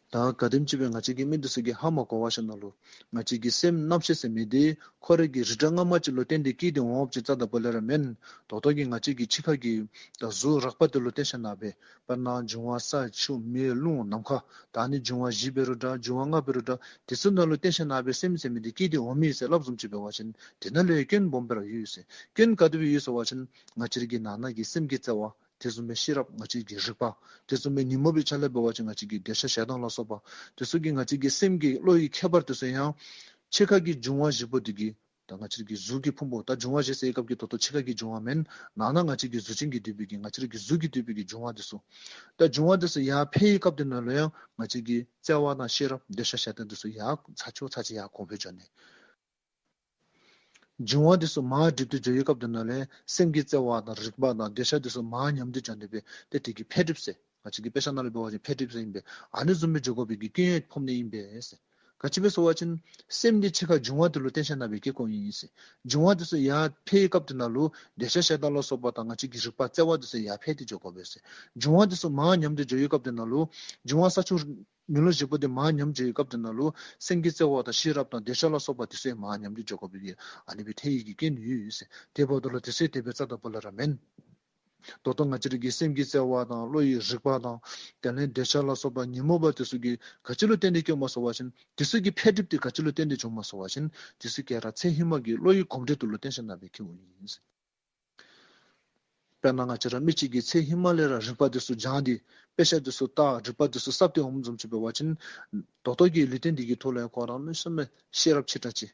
ད་ག་དེམ་ཅིག་སྦེ་ང་བཅས་ཀྱི་མི་འདི་ཚུ་གིས་ཧ་མ་གོ་བར་ཞིནམ་ལས་ང་བཅས་ཀྱི་སེམས་རྣམ་ཤེས་ཟེར་མི་འདི་ཁོ་རའི་གི་རིགས་འདྲ་སྔ་མ་ཅིག་ལུ་བརྟེན་ཏེ་སྐྱེས་ཏེ་འོངམ་ཅིག་རྩ་དང་པོ་ལས་ར་མེན། ད་ལྟོ་གི་ང་བཅས་ཀྱི་ཕྱི་ཁ་གི་ད་གཟུགས་རགས་པ་དེ་ལུ་བརྟེན་ཞིནམ་ལས་སྦེ། དཔེར་ན་འབྱུང་བ་ས་ཆུ་མེ་རླུང་ནམ་མཁའ། ད་ནི་འབྱུང་བ་བཞི་འབད་རུང་འདྲ་འབྱུང་བ་ལྔ་འབད་རུང་འདྲ་དེ་ཚུ་ནང་ལུ་བརྟེན་ཞིནམ་ལས་སྦེ་སེམས་ཟེར་མི་འདི་སྐྱེས་ཏེ་འོངམ་ཨིན་ཟེར་སླབ་བཟུམ་ཅིག་འབད་བ་ཅིན་དེ་ནང་ལུ་ཡང་སྐྱོན་སྦོམ་སྦེ་ར་ཡོད་ཟེར། སྐྱོན་ག་དེ་སྦེ་ཡོད་ཟེར་བ་ཅིན་ང་བཅས་ཀྱི་ནང་ན་གི་སེམས་ཀྱི་བརྩེ་བ། དེ་བཟུམ་སྦེ་ཤེས་རབ་ང་བཅས་ཀྱི་རིག་པ། དེ་བཟུམ་སྦེ་ཉོན་མོངས་པའི་ཆ་ལས་འབད་བ་ཅིན་ང་བཅས་ཀྱི་འདོད་ཆགས་ཞེ་སྡང་ལ་སོགས་པ། དེ་ཚུ་གིས་ང་བཅས་ཀྱི་སེམས་ཀྱི་བློ་ཡི་ཁྱད་པར་དེ་ཚུ་ཡང་ཕྱི་ཁ་གི་འབྱུང་བ་བཞི་པོ་དེ་གིས་ད་ང་བཅས་ཀྱི་གཟུགས་ཀྱི་ཕུང་པོ་ད་འབྱུང་བ་བཞི་ཟེར་བའི་སྐབས་ཀྱི་ད་ལྟོ་ཕྱི་ཁ་གི་འབྱུང་བ་མེན། ནང་ན་ང་བཅས་ཀྱི་གཟུགས་ཅན་གྱིས་བསྡུས་པའི་གི་ང་བཅས་ར་གི་གཟུགས་ཀྱིས་བསྡུས་པའི་གི་འབྱུང་བ་དེ་ཚུ། ད་འབྱུང་བ་དེ་ཚུ་ཡར་འཕེལ་བའི་སྐབས་དེ་ནང་ལུ་ཡང་ང་བཅས་ཀྱི་བརྩེ་བ་དང་ཤེས་རབ་འདོད་ཆགས་ཞེ་སྡང་དེ་ཚུ་ཡར་ཚ་ཆུ་ཚ་ཆེ་ཡར་གོང་འཕེལ་འགྱོ་ནི། འབྱུང་བ་དེ་ཚུ་མར་འགྲིབ་སྟེ་འགྱོ་བའི་སྐབས་དེ་ནང་ལས་སེམས་ཀྱི་བརྩེ་བ་དང་རིག་པ་དང་འདོད་ཆགས་དེ་ཚུ་མར་ཉམས་ཏེ་འགྱོ་ནི་སྦེ་ཏེ་དེ་གིས་འཕེལ་འགྲིབ་ཟེར། ང་བཅས་ཀྱི་དཔེ་ཆ་ནང་ལུ་འབད་བ་ཅིན་འཕེལ་འགྲིབ་ཟེར་ཨིན་པས། ཨ་ནི་བཟུམ་སྦེ་འགྱོ་དགོ་པའི་གི་སྐྱོན་ཡང་ཕོག་ནི་ཨིན་པས་ཟེར། ག་ཅི་སྦེ་ཟེར་བ་ཅིན་སེམས་འདི་ཕྱི་ཁ་འབྱུང་བ་དེ་ལུ་བརྟེན་ཞིནམ་ལས་སྦེ་སྐྱེ་དགོཔ་ཨིན་ཟེར། འབྱུང་བ་དེ་ཚུ་ཡར་འཕེལ་བའི་སྐབས་དེ་ནང་ལུ་འདོད་ཆགས་ཞེ་སྡང་ལ་སོགས་པ་དང་ང་བཅས་ཀྱི་རིག་པ་བརྩེ་བ་དེ་ཚུ་ཡར་འཕེལ་ཏེ་འགྱོ་དགོ་པས་ཟེར། འབྱུང་བ་དེ་ཚུ་མར་ཉམས་ཏེ་འགྱོ་བའི་སྐབས་དེ་ནང་ལུ་འབྱུང་བ་ས་ཆུ་མེ་རླུང་བཞི་པོ་དེ་མར་ཉམས་འགྱོ་བའི་སྐབས་དེ་ནང་ལུ་སེམས་ཀྱི་བརྩེ་བ་དང་ཤེས་རབ་དང་འདོད་ཆགས་ལ་སོགས་པ་དེ་ཚུ་ཡང་མར་ཉམས་ཏེ་འགྱོ་དགོ་པའི་གི་ཨ་ནི་སྦེ་ཐལ་བའི་གི་སྐྱོན་ཡོད་ཟེར། དེ་འབདཝ་ད་ལུ་དེ་ཚུ་དེ་སྦེ་རྩ་དང་པོ་ལས་ར་མེན། ད་ལྟོ་ང་བཅས་ར་གི་སེམས་ཀྱི་བརྩེ་བ་དང་བློ་ཡི་རིག་པ་དང་དེ་ལས་འདོད་ཆགས་ལ་སོགས་པ་ཉོན་མོངས་པ་དེ་ཚུ་གིས་ག་ཅི་ལུ་བརྟེན་ཏེ་སྐྱེཝ་སྨོ་ཟེར་བ་ཅིན་དེ་ཚུ་གི་འཕེལ་འགྲིབ་དེ་ག་ཅི་ལུ་བརྟེན་ཏེ་བྱུངམ་སྨོ་ཟེར་བ་ཅིན་དེ་ཚུ་ག་ར་ཚེ་ཧེ་མ་གི་བློ་ཡི་གོམས་འདྲིས་དེ་ལུ་བརྟེན་ཞིནམ་ལས་སྦེ་སྐྱེཝ་ཨིན་ཟེར། དཔེར་ན་ང་བཅས་ར་མི་གཅིག་གིས་ཚེ་ཧེ་མ་ལས་ར་རིག་པ་དེ་ཚུ་སྦྱངས་ཏེ་དཔེ་ཆ་དེ་ཚུ་བལྟ་རིག་པ་དེ་ཚུ་གསབ་སྟེ་འོངམ་བཟུམ་ཅིག་འབད་བ་ཅིན་ད་ལྟོ་གི་ལུས་རྟེན་འདི་གི་ཐོག་ལུ་ཡང་ཁོ་ར་གནམ་མེད་ས་མེད་ཤེས་རབ་ཆེ་དྲགས་ཅིག།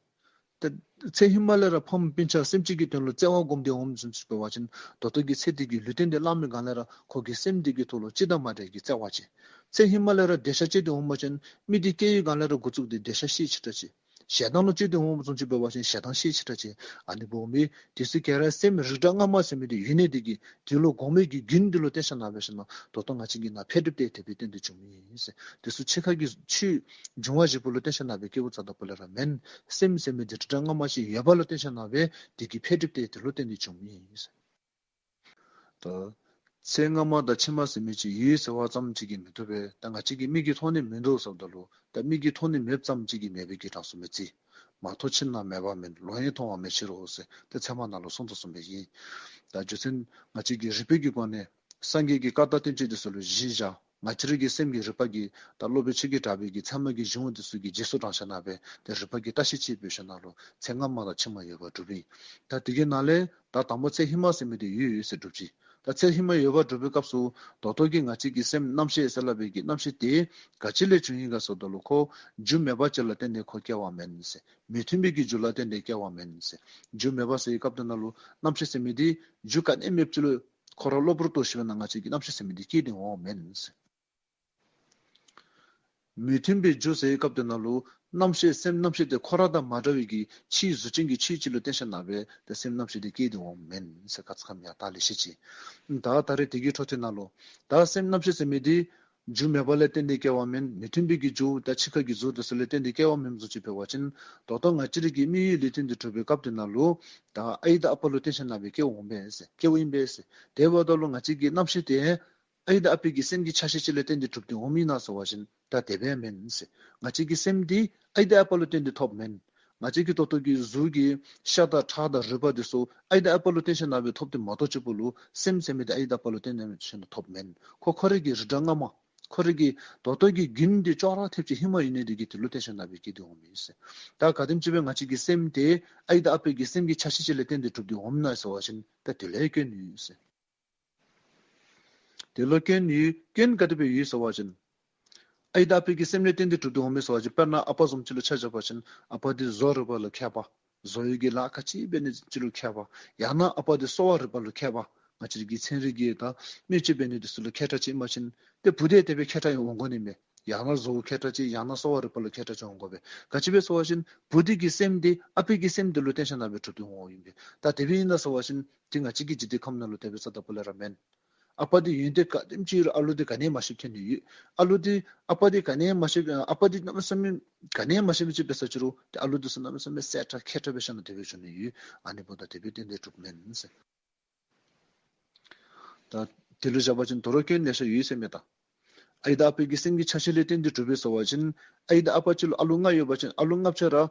ཏེ་ཚེ་ཧེ་མ་ལས་ར་ཕམ་སྤུན་ཆ་སེམས་ཅན་གྱི་དོན་ལུ་བརྩེ་བ་བསྒོམས་ཏེ་འོངམ་བཟུམ་ཅིག་འབད་བ་ཅིན་ད་ལྟོ་གི་ཚེ་འདི་གི་ལུས་རྟེན་འདི་བླངས་པའི་སྒང་ལས་ར་ཁོ་གི་སེམས་འདི་གི་ཐོག་ལུ་ཅི་དང་མ་འདྲ་བའི་བརྩེ་བ་ཅིག། ཚེ་ཧེ་མ་ལས་ར་འདོད་ཆགས་སྐྱེས་ཏེ་འོངམ་ཅིན་མི་འདི་སྐྱེ་བའི་སྒང་ལས་ར་འགོ་བཙུགས་ཏེ་འདོད་ཆགས་ཤས་ཆེ་དྲགས་ཅིག། ཞེ་སྡང་ལུ་སྐྱེས་ཏེ་འོངམ་བཟུམ་ཅིག་འབད་བ་ཅིན་ཞེ་སྡང་ཤས་ཆེ་དྲགས་ཅིག། ཨ་ནི་འབདཝ་མས། དེ་ཚུ་ག་ར་སེམས་རིགས་འདྲ་སྔ་མ་ཟེར་མི་འདི་ཡོད་ནི་དེ་གིས་དེ་ལུ་གོམས་པའི་གི་རྒྱུན་དེ་ལུ་བརྟེན་ཞིནམ་ལས་སྦེ་ཞིནམ་ལས་ད་ལྟོ་ང་བཅས་ཀྱི་ནང་འཕེལ་འགྲིབ་དེ་དེ་སྦེ་བརྟེན་ཏེ་བྱུངམ་ཨིན་ཟེར། དེ་ཚུ་ཕྱི་ཁ་གི་ཆོས་འབྱུང་བ་བཞི་པོ་ལུ་བརྟེན་ཞིནམ་ལས་སྦེ་སྐྱེཝ་རྩ་དང་པོ་ལས་ར་མེན། སེམས་ཟེར་མི་འདི་རིགས་འདྲ་སྔ་མ་ཅིག་ཡོདཔ་ལུ་བརྟེན་ཞིནམ་ལས་སྦེ་དེ་གི་འཕེལ་འགྲིབ་དེ་དེ་ལུ་བརྟེན་ཏེ་བྱུངམ་ཨིན་ཟེར། ད་ ཚེ་སྔ་མ་དང་ཕྱི་མ་ཟེར་མི་ཅིག་ཡོད་ཟེར་བ་ཙམ་ཅིག་གིས་མི་བཏུབ་པས། ད་ང་བཅས་ཀྱི་མིག་གིས་མཐོང་ནི་མིན་འདུག་ཟེརཝ་ད་ལུ་ད་མིག་གིས་མཐོང་ནི་མེདཔ་ཙམ་ཅིག་གིས་མེད་པའི་གི་གྲངས་སུ་མི་བརྩི། མ་མཐོང་ཕྱིར་ན་མེད་པ་མིན། ལོག་ཡང་མཐོང་བ་མེད་ཕྱིར་རོ་ཟེར་ཏེ་ཚད་མ་ནང་ལུ་གསུངས་དོ་གསུངས་པ་ཡིན། ད་རྒྱུ་མཚན་ང་བཅས་ཀྱི་རིག་པའི་གི་སྒོ་ནས་སངས་རྒྱས་ཀྱི་བཀའ་དང་བསྟན་བཅོས་དེ་ཚུ་ལུ་གཞི་བཞག། ང་བཅས་རའི་གི་སེམས་ཀྱི་རིག་པ་གིས་ད་སློབ་དཔོན་ཆོས་ཀྱི་གྲགས་པའི་གི་ཚད་མ་གི་གཞུང་དེ་ཚུ་གི་རྗེས་སུ་འབྲང་ཞིནམ་ལས་ཏེ་རིག་པ་གིས་བརྟག་ཞིབ་ཅིག་འབད་ཞིནམ་ལས་ཚེ་སྔ་མ་དང་ཕྱི་མ་ཡོད་པར་གྲུབ་ཨིན། ད་དེ་གི་ནང་ལས་ད་དང་པོ་ཚེ་ཧེ་མ་ཟེར་མི་དེ་ཡོད་ཡོད་ཟེར་གྲུབ་ཅི། ད་ཚེ་ཧེ་མ་ཡོད་པར་གྲུབ་པའི་སྐབས་སུ་ད་ལྟོ་གི་ང་བཅས་ཀྱི་སེམས་རྣམ་ཤེས་ཟེར་སླབ་པའི་གི་རྣམ་ཤེས་དེ་ག་ཅི་ལས་བྱུང་ཡི་ག་ཟེརཝ་ད་ལུ་ཁོ་རྒྱུ་མེད་པ་ཅིག་ལ་བརྟེན་ཏེ་ཁོ་སྐྱེ་བ་མེན་ཟེར། མི་མཐུན་པའི་གི་རྒྱུ་ལ་བརྟེན་ཏེ་སྐྱེ་བ་མེན་ཟེར། རྒྱུ་མེད་པ་ཟེར་བའི་སྐབས་དེ་ནང་ལུ་རྣམ་ཤེས་ཟེར་མི་དེ་རྒྱུ་ག་ནི་མེདཔ་ཅིག་ལུ་ཁོ་ར་གློ་བུར་དུ་ཞིནམ་ལས་ང་བཅས་ཀྱི་རྣམ་ཤེས་ཟེར་མི་དེ་སྐྱེས་ཏེ་འོང་མེན་ཟེར། མི་མཐུན་པའི་རྒྱུ་ཟེར་བའི་སྐབས་དེ་ནང་ལུ་རྣམ་ཤེས་སེམས་རྣམ་ཤེས་དེ་ཁོ་ར་དང་མ་འདྲ་བའི་གི་ཕྱིའི་གཟུགས་ཅན་གྱི་ཆོས་ཅིག་ལུ་བརྟེན་ཞིནམ་ལས་ཏེ་སེམས་རྣམ་ཤེས་དེ་སྐྱེས་ཏེ་འོང་མེན་ཟེར་ཁ་ཙ་ཁ་ཉིནམ་ལས་བཤད་ཅི། ད་ད་རེས་དེ་གི་འཕྲོ་མཐུད་ནང་ལུ་ད་སེམས་རྣམ་ཤེས་ཟེར་མི་དེ་རྒྱུ་མེད་པ་ལས་བརྟེན་ཏེ་སྐྱེ་བ་མེན། མི་མཐུན་པའི་གི་རྒྱུ་དང་ཕྱི་ཁ་གི་གཟུགས་དེ་ཚུ་ལས་བརྟེན་ཏེ་སྐྱེ་བ་མེནམ་བཟུམ་ཅིག་འབད་བ་ཅིན་ད་ལྟོ་ང་བཅས་རའི་གི་དམིགས་ཡུལ་ལུ་བརྟེན་ཏེ་གྲུབ་པའི་སྐབས་དེ་ནང་ལུ་ད་ཨའི་དང་ཨ་པ་ལུ་བརྟེན་ཞིནམ་ལས་སྐྱེ་འོང་པས་ཟེར། སྐྱེཝ་ཨིན་པས་ཟེར། དེ་འབདཝ་ད་ལུ་ང་བཅས་ཀྱི་རྣམ་ཤེས་དེ་ཨའི་དང་ཨ་པའི་གི་སེམས་ཀྱི་ཆ་ཤས་ཅིག་ལས་བརྟེན་ཏེ་གྲུབ་སྟེ་འོངམ་ཨིན་ན་ཟེར་བ་ཅིན་ད་དེ་སྦེ་མེན་ཟེར། ང་བཅས་ཀྱི་སེམས་དེ་ཨའི་དང་ཨ་པ་ལུ་བརྟེན་ཏེ་ཐོབ་མེན། ང་བཅས་ཀྱི་ད་ལྟོ་གི་གཟུགས་ཀྱི་ཤ་དང་ཁྲག་དང་རུས་པ་དེ་ཚུ་ཨའི་དང་ཨ་པ་ལུ་བརྟེན་ཞིནམ་ལས་ཐོབ་སྟེ་མ་གཏོགས་གཅིག་པོ་ལུ་སེམས་ཟེར་མི་དེ་ཨའི་དང་ཨ་པ་ལུ་བརྟེན་ཞིནམ་ལས་ཐོབ་མེན། ཁོ་ཁོ་རའི་གི་རིགས་འདྲ་སྔ་མ་ཁོ་རའི་གི་ད་ལྟོ་གི་རྒྱུན་དེ་ཅོག་ར་འཐདཔ་ཅིག་ཧེ་མ་ཡོད་ནི་དེ་གིས་དེ་ལུ་བརྟེན་ཞིནམ་ལས་སྐྱེས་ཏེ་འོངམ་ཨིན་ཟེར། ད་ག་དེམ་ཅིག་སྦེ་ང་བཅས་ཀྱི་སེམས་དེ་ཨའི་དང་ཨ་པའི་གི་སེམས་ཀྱི་ཆ་ཤས་ཅིག་ལས་བརྟེན་ཏེ་གྲུབ་སྟེ་འོངམ་ཨིན་ན་ཟེར་བ་ཅིན་ད་དེ་ལུ་སྐྱོན་ཡོད་ཟེར། དེ་ལུ་སྐྱོན་ཡོད། སྐྱོན་ག་དེ་སྦེ་ཡོད་ཟེར་བ་ཅིན་ཨའི་དང་ཨ་པའི་གི་སེམས་ལས་བརྟེན་ཏེ་གྲུབ་སྟེ་འོངམ་ཨིན་ཟེར་བ་ཅིན་དཔེར་ན་ཨ་པ་བཟུམ་ཅིག་ལུ་ཆ་བཞག་པ་ཅིན་ཨ་པ་དེ་བཟོ་རིག་པ་ལུ་མཁས་པ། བཟོ་བའི་གི་ལཱ་ག་ཅི་འབད་ནི་ཅིག་ལུ་མཁས་པ། ཡང་ན་ཨ་པ་དེ་གསོ་བ་རིག་པ་ལུ་མཁས་པ། ང་བཅས་ཀྱི་ཚན་རིག་གི་ད་སྨན་བཅོས་འབད་ནི་དེ་ཚུ་ལུ་མཁས་དྲགས་ཅིག་ཨིན་པ་ཅིན་ཏེ་བུ་དེ་དེ་སྦེ་མཁས་དྲགས་ཡང་འོང་དགོ་ནི་མས། ཡང་ན་བཟོ་བོ་མཁས་དྲགས་ཅིག་ཡང་ན་གསོ་བ་རིག་པ་ལུ་མཁས་དྲགས་ཅིག་འོང་དགོ་པས། ག་ཅི་སྦེ་ཟེར་བ་ཅིན་བུ་དེ་གི་སེམས་དེ་ཨ་པའི་གི་སེམས་དེ་ལུ་བརྟེན་ཞིནམ་ལས་གྲུབ་སྟེ་འོང་འོངམ་ཨིན་པས། ད་དེ་སྦེ་ཨིན་ན་ཟེར་བ་ཅིན་ཏེ་ང་བཅས་ཀྱི་འཇིག་རྟེན་ཁམས་ནང་ལུ་དེ་སྦེ་རྩ་དང་པོ་ལས་ར་མེན། ཨ་པ་དེ་ཡོན་ཏན་ག་དེམ་ཅིག་ཡོད་རུང་ཨ་ལུ་དེ་ག་ནི་མ་ཤེསཔ་ཐོན་ནི་ཡོད། ཨ་ལུ་དེ་ཨ་པ་དེ་ག་ནི་མ་ཤེས། ཨ་པ་དེ་གནམ་མེད་ས་མེད་ག་ནི་མ་ཤེསཔ་ཅིག་འབད་ས་ཅིག་རུང་ཏེ་ཨ་ལུ་དེ་ཚུ་གནམ་མེད་ས་མེད་གསལ་དྲགས་མཁས་དྲགས་སྦེ་ཤེས་ནི་དེ་སྦེ་བྱུང་ནི་ཡོད། ཨ་ནི་འབདཝ་ད་དེ་སྦེ་བརྟེན་ཏེ་གྲུབ་མེན་ཟེར། ད་དེ་ལུ་བཞག་པ་ཅིན་དོ་རུང་སྐྱོན་ལེ་ཤ་ཡོད་ཟེར་མས་ད། ཨའི་དང་ཨ་པའི་གི་སེམས་ཀྱི་ཆ་ཤས་ལས་བརྟེན་ཏེ་གྲུབ་པས་ཟེར་བ་ཅིན་ཨའི་དང་ཨ་པ་གཅིག་ལུ་ཨ་ལུ་ལྔ་ཡོད་པ་ཅིན་ཨ་ལུ་ལྔ་ཆ་ར་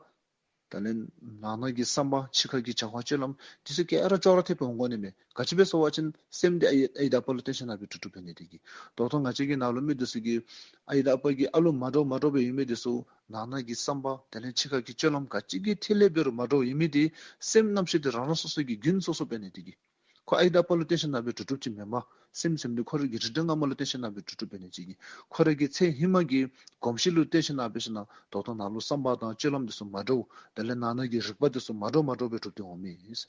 ད་ལན་ནང་ན་གི་བསམ་པ་ཕྱི་ཁ་གི་བྱ་བ་སྤྱོད་ལམ་དེ་ཚུ་ག་ར་ཅོག་ར་འཐདཔ་སྦེ་འོང་དགོ་ནི་མས། ག་ཅི་སྦེ་ཟེར་བ་ཅིན་སེམས་དེ་ཨའི་ཨའི་དང་ཨ་པ་ལུ་བརྟེན་ཞིནམ་ལས་གྲུབ་གྲུབ་འབད་ནི་དེ་གིས། ད་ལྟོ་ང་བཅས་ཀྱི་ནང་ལུ་མི་དེ་ཚུ་གིས་ཨའི་དང་ཨ་པ་གི་ཨ་ལུ་མ་འདྲཝ་མ་འདྲཝ་སྦེ་ཡོད་མི་དེ་ཚུ་ནང་ན་གི་བསམ་པ་དེ་ལས་ཕྱི་ཁ་གི་སྤྱོད་ལམ་ག་ཅི་གི་ཐད་ལས་འབད་རུང་མ་འདྲཝ་ཡོད་མི་དེ་སེམས་རྣམ་ཤེས་དེ་རང་རང་སོ་སོ་གི་རྒྱུན་སོ་སོ་འབད་ནི་དེ་གིས། ཁོ་ཨའི་དང་ཨ་པ་ལུ་བརྟེན་ཞིནམ་ལས་གྲུབ་གྲུབ་ཅིག་མེན་པར་སེམས་ཟེར་མི་དེ་ཁོ་རའི་གི་རིགས་འདྲ་སྔ་མ་ལུ་བརྟེན་ཞིནམ་ལས་གྲུབ་གྲུབ་འབད་ནི་ཅིག་གིས། ཁོ་རའི་གི་ཚེ་ཧེ་མ་གི་གོམས་གཤིས་ལུ་བརྟེན་ཞིནམ་ལས་ད་ལྟོ་ནང་ལུ་བསམ་པ་དང་སྤྱོད་ལམ་དེ་ཚུ་མ་འདྲཝ་དེ་ལས་ནང་ན་གི་རིག་པ་དེ་ཚུ་མ་འདྲཝ་མ་འདྲཝ་སྦེ་གྲུབ་སྟེ་འོང་མི་ཨིན།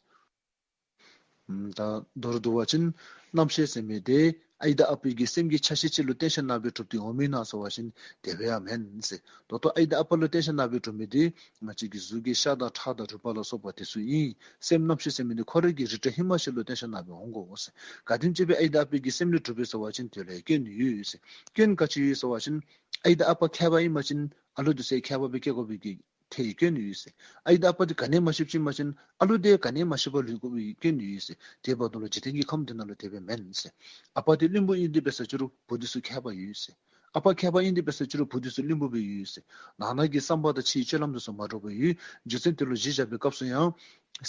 ད་མདོར་བསྡུ་བ་ཅིན་རྣམ་ཤེས་ཟེར་མི་དེ་ཨའི་དང་ཨ་པའི་གི་སེམས་ཀྱི་ཆ་ཤས་ཅིག་ལུ་བརྟེན་ཞིནམ་ལས་གྲུབ་སྟེ་འོང་མི་ཨིན་ན་ཟེར་བ་ཅིན་དེ་སྦེ་ཡང་མེན་ཟེར། ད་ལྟོ་ཨའི་དང་ཨ་པ་ལུ་བརྟེན་ཞིནམ་ལས་གྲུབ་མི་དེ་ང་བཅས་ཀྱི་གཟུགས་ཀྱི་ཤ་དང་ཁྲག་དང་རུས་པ་ལ་སོགས་པ་དེ་ཚུ་ཨིན། སེམས་རྣམ་ཤེས་ཟེར་མི་དེ་ཁོ་རའི་གི་རིགས་འདྲ་ཧེ་མ་ཅིག་ལུ་བརྟེན་ཞིནམ་ལས་འོང་དགོ་ཟེར། ག་དེམ་ཅིག་སྦེ་ཨའི་དང་ཨ་པའི་གི་སེམས་ལས་གྲུབ་པས་ཟེར་བ་ཅིན་དེ་ལུ་སྐྱོན་ཡོད་ཟེར། སྐྱོན་ག་ཅི་ཡོད་ཟེར་བ་ཅིན་ཨའི་དང་ཨ་པ་མཁས་པ་ཨིན་པ་ཅིན་ཨ་ལུ་དེ་ཚུ་མཁས་པ་སྦེ་སྐྱེ་དགོ་པའི་གི་ཐད་སྐྱོན་ཡོད་ཟེར། ཨའི་དང་ཨ་པ་དེ་ག་ནི་མ་ཤེསཔ་ཅིག་ཨིན་པ་ཅིན་ཨ་ལུ་དེ་ག་ནི་མ་ཤེས་པར་ལུས་དགོ་པའི་སྐྱོན་ཡོད་ཟེར། དེ་འབདཝ་ད་ལུ་འཇིག་རྟེན་གྱི་ཁམས་འདི་ནང་ལུ་དེ་སྦེ་མེན་ཟེར། ཨ་པ་དེ་བླུན་པོ་ཨིན་ཏེ་འབད་ས་ཅིག་རུང་བུ་དེ་ཚུ་མཁས་པ་ཡོད་ཟེར། ཨ་པ་མཁས་པ་ཨིན་ཏེ་འབད་ས་ཅིག་རུང་བུ་དེ་ཚུ་བླུན་པོ་སྦེ་ཡོད་ཟེར། ནང་ན་གི་བསམ་པ་དང་ཕྱིའི་སྤྱོད་ལམ་དེ་ཚུ་མ་འདྲཝ་སྦེ་ཡོད། རྒྱུ་མཚན་དེ་ལུ་གཞི་བཞག་པའི་སྐབས་སུ་ཡང་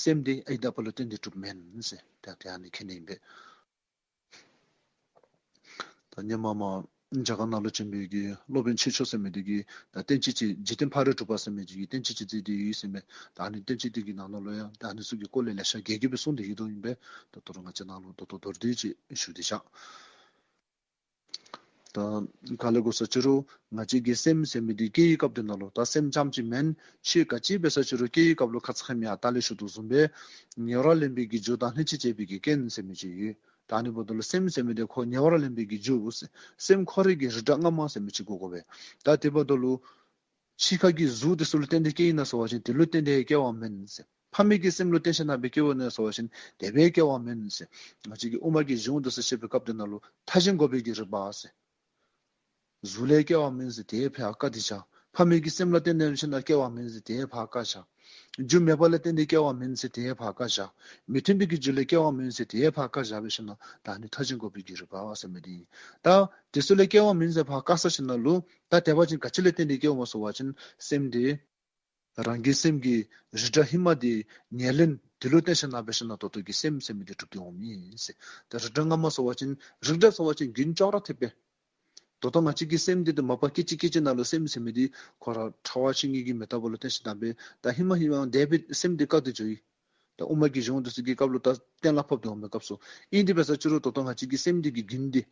སེམས་དེ་ཨའི་དང་ཨ་པ་ལུ་བརྟེན་ཏེ་གྲུབ་མེན་ཟེར། ད་དེ་ཨ་ནི་མཁྱེན་ནི་ཨིན་པས། ད་སྔོན་མ་མར་རྒྱ་གར་ནང་ལུ་བྱོན་པའི་གི་སློབ་དཔོན་ཆོས་མཆོག་ཟེར་མི་དེ་གིས་ད་བསྟན་བཅོས་ཅིག་འཇིག་རྟེན་ཕ་རོལ་གྲུབ་པ་ཟེར་མི་ཅིག་གི་བསྟན་བཅོས་ཅིག་མཛད་དེ་ཡོད་ཟེར་མས། ད་ཨ་ནི་བསྟན་བཅོས་དེ་གི་ནང་ན་ལུ་ཡང་ད་ཨ་ནི་ཚུ་གི་སྐོར་ལས་ལེ་ཤ་རྒྱས་རྒྱས་སྦེ་གསུངས་ཏེ་ཡོདཔ་ཨིན་པས། ད་ད་རུང་ང་བཅས་ནང་ལུ་ད་ལྟོ་མདོར་བསྡུས་ཅིག་ཞུ་སྟེ་བཞག། ད་ག་ལས་གོ་ས་ཅིག་རུང་ང་བཅས་ཀྱི་སེམས་ཟེར་མི་དེ་སྐྱེ་བའི་སྐབས་དེ་ནང་ལུ་ད་སེམས་རྐྱངམ་ཅིག་མེན། ཆོས་ག་ཅི་འབད་ས་ཅིག་རུང་སྐྱེ་བའི་སྐབས་ལུ་ཁ་ཙ་ཁ་ཉིནམ་ལས་ཞུ་དོ་བཟུམ་སྦེ་ཉེ་བར་ལེན་པའི་གི་རྒྱུ་དང་ལྷན་ཅིག་བྱེད་པའི་གི་རྐྱེན་ཟེར་མི་ཅིག་ཡོད། ད་ཨ་ནི་འབདཝ་ད་ལུ་སེམས་ཟེར་མི་དེ་ཁོ་ཉེ་བར་ལེན་པའི་གི་རྒྱུ་ཟེར། སེམས་ཁོ་རའི་གི་རིགས་འདྲ་སྔ་མ་ཟེར་མི་ཅིག་དགོ་དགོ་པས། ད་དེ་འབདཝ་ད་ལུ་ཕྱི་ཁ་གི་གཟུགས་དེ་ཚུ་ལུ་བརྟེན་ཏེ་སྐྱེ་ཨིན་ན་ཟེར་བ་ཅིན་དེ་ལུ་བརྟེན་ཏེ་སྐྱེ་བ་མེན་ཟེར། ཕ་མའི་གི་སེམས་ལུ་བརྟེན་ཞིནམ་ལས་སྐྱེ་བ་ཨིན་ན་ཟེར་བ་ཅིན་དེ་སྦེ་སྐྱེ་བ་མེན་ཟེར། ང་བཅས་ཀྱི་དབུ་མ་གི་གཞུང་དེ་ཚུ་བཤད་པའི་སྐབས་དེ་ནང་ལུ་མཐའ་གཞན་འགོག་པའི་གི་རིགས་པ་ཟེར། གཟུགས་ལས་སྐྱེ་བ་མེན་ཟེར་དེ་ཕར་བཀག་སྟེ་བཞག། ཕ་མའི་གི་སེམས་ལ་བརྟེན་ནས་ཕྱིན་ན་སྐྱེ་བ་མེན་ཟེར་དེ་ཕར་བཀག་བཞག། རྒྱུ་མེད་པ་ལ་བརྟེན་ཏེ་སྐྱེ་བ་མེན་ཟེར་དེ་ཕར་བཀག་བཞག། མི་མཐུན་པའི་གི་རྒྱུ་ལས་སྐྱེ་བ་མེན་ཟེར་དེ་ཕར་བཀག་བཞག་པའི་ཕྱིར་ན་ད་ནི་མཐར་འབྱིན་དགོས་པའི་གི་རིགས་པ་ཟེར་མི་དེ་ཨིན། ད་དེ་ཚུ་ལས་སྐྱེ་བ་མེན་ཟེར་ཕར་བཀག་ས་ཕྱིན་ན་ལུ་ད་དེ་བ་ཅིན་ག་ཅི་ལས་བརྟེན་ཏེ་སྐྱེ་འོང་ཟེར་བ་ཅིན་སེམས་དེ་རང་གི་སེམས་ཀྱི་རིགས་འདྲ་ཧེ་མ་དེ་ཉེར་ལེན་དེ་ལུ་བརྟེན་ཞིན་ན་འབད་ཞིན་ན་ད་ལྟོ་གི་སེམས་ཟེར་མི་དེ་གྲུབ་སྟེ་འོང་མི་ཨིན་ཟེར། ད་རིགས་འདྲ་སྔ་མ་ཟེར་བ་ཅིན་རིགས་འདྲ་ཟེར་བ་ཅིན་རྒྱུན་ཅོག་ར་འཐདཔ་སྦེ། ད་ལྟོ་ང་བཅས་ཀྱི་སེམས་འདི་དེ་མ་པ་སྐད་ཅིག་སྐད་ཅིག་ནང་ལུ་སེམས་ཟེར་མི་འདི་ཁོ་ར་ཕྲ་བ་ཤིང་གི་མེ་ཏོག་ལུ་བརྟེན་ཞིན་ན་འབད། ད་ཧེ་མ་ཧེ་མ་འདས་པའི་སེམས་འདི་བཀག་སྟེ་འགྱོཝ་ཨིན། ད་དབུ་མ་གི་གཞུང་འདི་ཚུ་གི་སྐབས་ལུ་ད་གཏན་ལ་ཕབ་སྟེ་འོང་མི་སྐབས་སུ་ཨིན། དེ་འབད་ས་ཅིག་རུང་ད་ལྟོ་ང་བཅས་ཀྱི་སེམས་འདི་གི་རྒྱུན་འདི་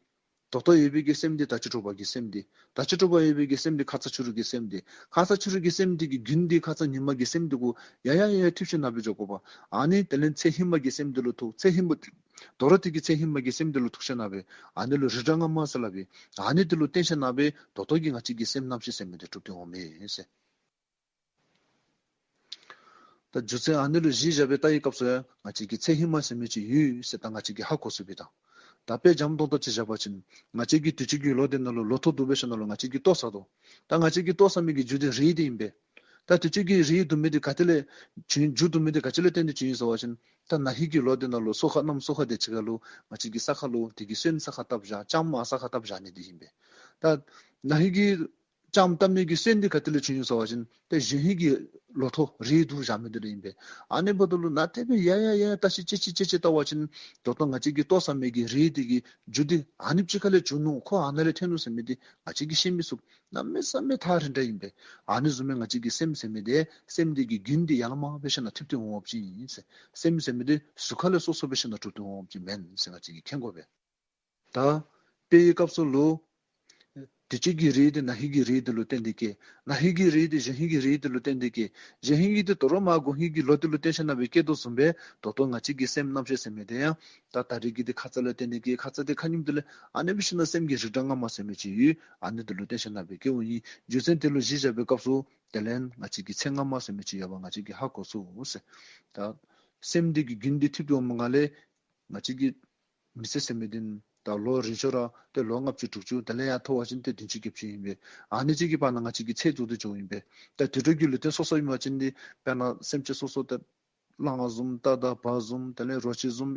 ད་ལྟོ་ཡོད་པའི་གི་སེམས་འདི་ད་ཅི་དྲོ་པ་གི་སེམས་འདི། ད་ཅི་དྲོ་པ་ཡོད་པའི་གི་སེམས་འདི་ཁ་ཙ་ཕྱི་རུ་གི་སེམས་འདི། ཁ་ཙ་ཕྱི་རུ་གི་སེམས་འདི་གི་རྒྱུན་འདི་ཁ་ཙ་ཉི་མ་གི་སེམས་འདི་གུ་ཡ་ཡ་ཡ་ཡ་འཐདཔ་ཞིན་ན་འབད་འགྱོ་དགོ་པ། ཨ་ནི་དེ་ལས་ཚེ་ཧེ་མ་གི་སེམས་འདི་ལུ་ཐུག། ཚེ་ཧེ་མ་དོ་རུང་དེ་གི་ཚེ་ཧེ་མ་གི་སེམས་འདི་ལུ་ཐུག་ཞིན་ན་འབད། ཨ་ནི་ལུ་རིགས་འདྲ་སྔ་མ་ཟེར་སླབ་ཨིན། ཨ་ནི་དེ་ལུ་བརྟེན་ཞིན་ན་འབད་ད་ལྟོ་གི་ང་བཅས་ཀྱི་སེམས་རྣམ་ཤེས་ཟེར་མི་འདི་གྲུབ་སྟེ་འོང་མི་ཨིན་ཟེར། ད་རྒྱུ་མཚན་ཨ་ནི་ལུ་གཞི་བཞག་སྦེ་བལྟ་བའི་སྐབས་སུ་ཡང་ང་བཅས་ཀྱི་ཚེ་ཧེ་མ་ཟེར་མི་ཅིག་ཡོད་ཟེར་ད་ང་བཅས་ཀྱིས་ཧ་གོ་ཚུགས་པས་ད། ད་དཔེ་འཇམ་ཏོང་ཏོ་ཅིག་བཞག་པ་ཅིན་ང་བཅས་ཀྱིས་དུས་ཅི་གི་ལོ་དེ་ནང་ལུ་ལོ་ཐོག་བསྡུ་འབད་ཞིན་ན་ལུ་ང་བཅས་ཀྱིས་ལྟོ་བཟའ་དོ། ད་ང་བཅས་ཀྱིས་ལྟོ་བཟའ་མི་གི་རྒྱུ་དེ་རིགས་དེ་ཨིན་པས། ད་དུས་ཅི་གི་རིགས་བསྡུ་མི་དེ་ག་ཏེ་ལས་བྱུང་རྒྱུ་བསྡུ་མི་དེ་ག་ཅི་ལུ་བརྟེན་ཏེ་བྱུང་ཡི་ཟེར་བ་ཅིན་ད་ན་ཧིང་གི་ལོ་དེ་ནང་ལུ་སོ་ཁ་གནམ་སོ་ཁ་དེ་ཅིག་ཁར་ལུ་ང་བཅས་ཀྱིས་ས་ཁར་ལུ་དེ་གི་སོན་ས་ཁར་བཏབ་བཞག། ལྕངམ་ས་ཁར་བཏབ་བཞག་ནི་དེ་ཨིན་པས། ད་ན་ཧིང་གི་ལྕངམ་བཏབ་ནི་གི་སོན་དེ་ག་ཏེ་ལས་བྱུང་ཡི་ཟེར་བ་ཅིན་ཏེ་གཞེས་ཧིང་གི་ལོ་ཐོག་རིགས་བསྡུ་བཞག་མི་དེ་ལས་ཨིན་པས། ཨ་ནི་འབདཝ་ད་ལུ་ནཱ་དེ་སྦེ་ཡ་ཡ་ཡ་བརྟག་ཞིབ་ཅིག་ཅིག་ཅིག་ཅིག་བལྟ་བ་ཅིན་ད་ལྟོ་ང་བཅས་ཀྱིས་ལྟོ་བཟའ་མི་གི་རིགས་དེ་གི་རྒྱུ་དེ་ཨ་ནི་ཅིག་ཁ་ལས་བྱུང་ནུག། ཁོ་ཨ་ནཱ་ལས་ཐོན་ནུག་ཟེར་མི་དེ་ང་བཅས་ཀྱིས་ཤེས་མི་ཚུགས། གནམ་མེད་ས་མེད་ཐག་རིང་དྲགས་ཨིན་པས། ཨ་ནི་བཟུམ་སྦེ་ང་བཅས་ཀྱི་སེམས་ཟེར་མི་དེ་སེམས་དེ་གི་རྒྱུན་དེ་ཡར་ལས་མར་འབད་ཞིན་ན་འཐདཔ་སྟེ་འོང་བ་ཅིག་ཨིན་ཟེར། སེམས་ཟེར་མི་དེ་གཟུགས་ཁ་ལས་སོ་སོ་འབད་ཞིན་ན་འཐདཔ་སྟེ་འོང་བ་ཅིག་མེན་ཟེར་ང་བཅས་ཀྱིས་མཁྱེན་དགོ་པས། ད་དཔེ་གི་སྐབས་སུ་ལུ་དུས་ཅི་གི་རིགས་དེ་ན་ཧིང་གི་རིགས་དེ་ལུ་བརྟེན་ཏེ་སྐྱེ། ན་ཧིང་གི་རིགས་དེ་གཞེས་ཧིང་གི་རིགས་དེ་ལུ་བརྟེན་ཏེ་སྐྱེ། གཞེས་ཧིང་གི་དེ་དོ་རུང་མར་གོང་ཧིང་གི་ལོ་དེ་ལུ་བརྟེན་ཞིན་ན་སྦེ་སྐྱེ་དོ་བཟུམ་སྦེ་ད་ལྟོ་ང་བཅས་ཀྱི་སེམས་རྣམ་ཤེས་ཟེར་མི་དེ་ཡང་ད་ད་རིས་ཀྱི་དེ་ཁ་ཙ་ལུ་བརྟེན་ཏེ་སྐྱེ། ཁ་ཙ་དེ་ཁ་ཉིནམ་དེ་ལས་ཨ་ནི་འབད་ཞིན་ན་སེམས་ཀྱི་རིགས་འདྲ་སྔ་མ་ཟེར་མི་ཅིག་ཡོད། ཨ་ནི་དེ་ལུ་བརྟེན་ཞིན་ན་སྦེ་སྐྱེཝ་ཨིན། རྒྱུ་མཚན་དེ་ལུ་གཞི་བཞག་པའི་སྐབས་སུ་དེ་ལས་ང་བཅས་ཀྱི་ཚེ་སྔ་མ་ཟེར་མི་ཅིག་ཡོདཔ་ང་བཅས་ཀྱིས་ཧ་གོ་ཚུགས་ཟེར། ད་སེམས་དེ་གི་རྒྱུན་དེ་འཐདཔ་སྟེ་འོངམ་ལས་ང་བཅས་ཀྱི་མི་ཚེ་ཟེར་མི་དེ་ད་ལོ་རིང་ཤོས་ར་ཏེ་ལོ་ལྔ་བཅུ་དྲུག་ཅུ་དེ་ལས་ཡར་མཐོ་བ་ཅིན་ཏེ་བདུན་ཅུ་བརྒྱད་ཅུ་ཨིན་པས། ཨ་ནི་ཅིག་གི་བར་ན་ང་བཅས་ཀྱི་ཚེ་རྫོགས་ཏེ་འགྱོཝ་ཨིན་པས། ད་དུད་འགྲོ་གི་ལུས་རྟེན་སོ་སོ་ཨིན་པ་ཅིན་ཏེ་དཔེར་ན་སེམས་ཅན་སོ་སོ་ཏེ་གླང་བཟུམ་རྟ་དང་བ་བཟུམ་དེ་ལས་རོ་ཁྱི་བཟུམ་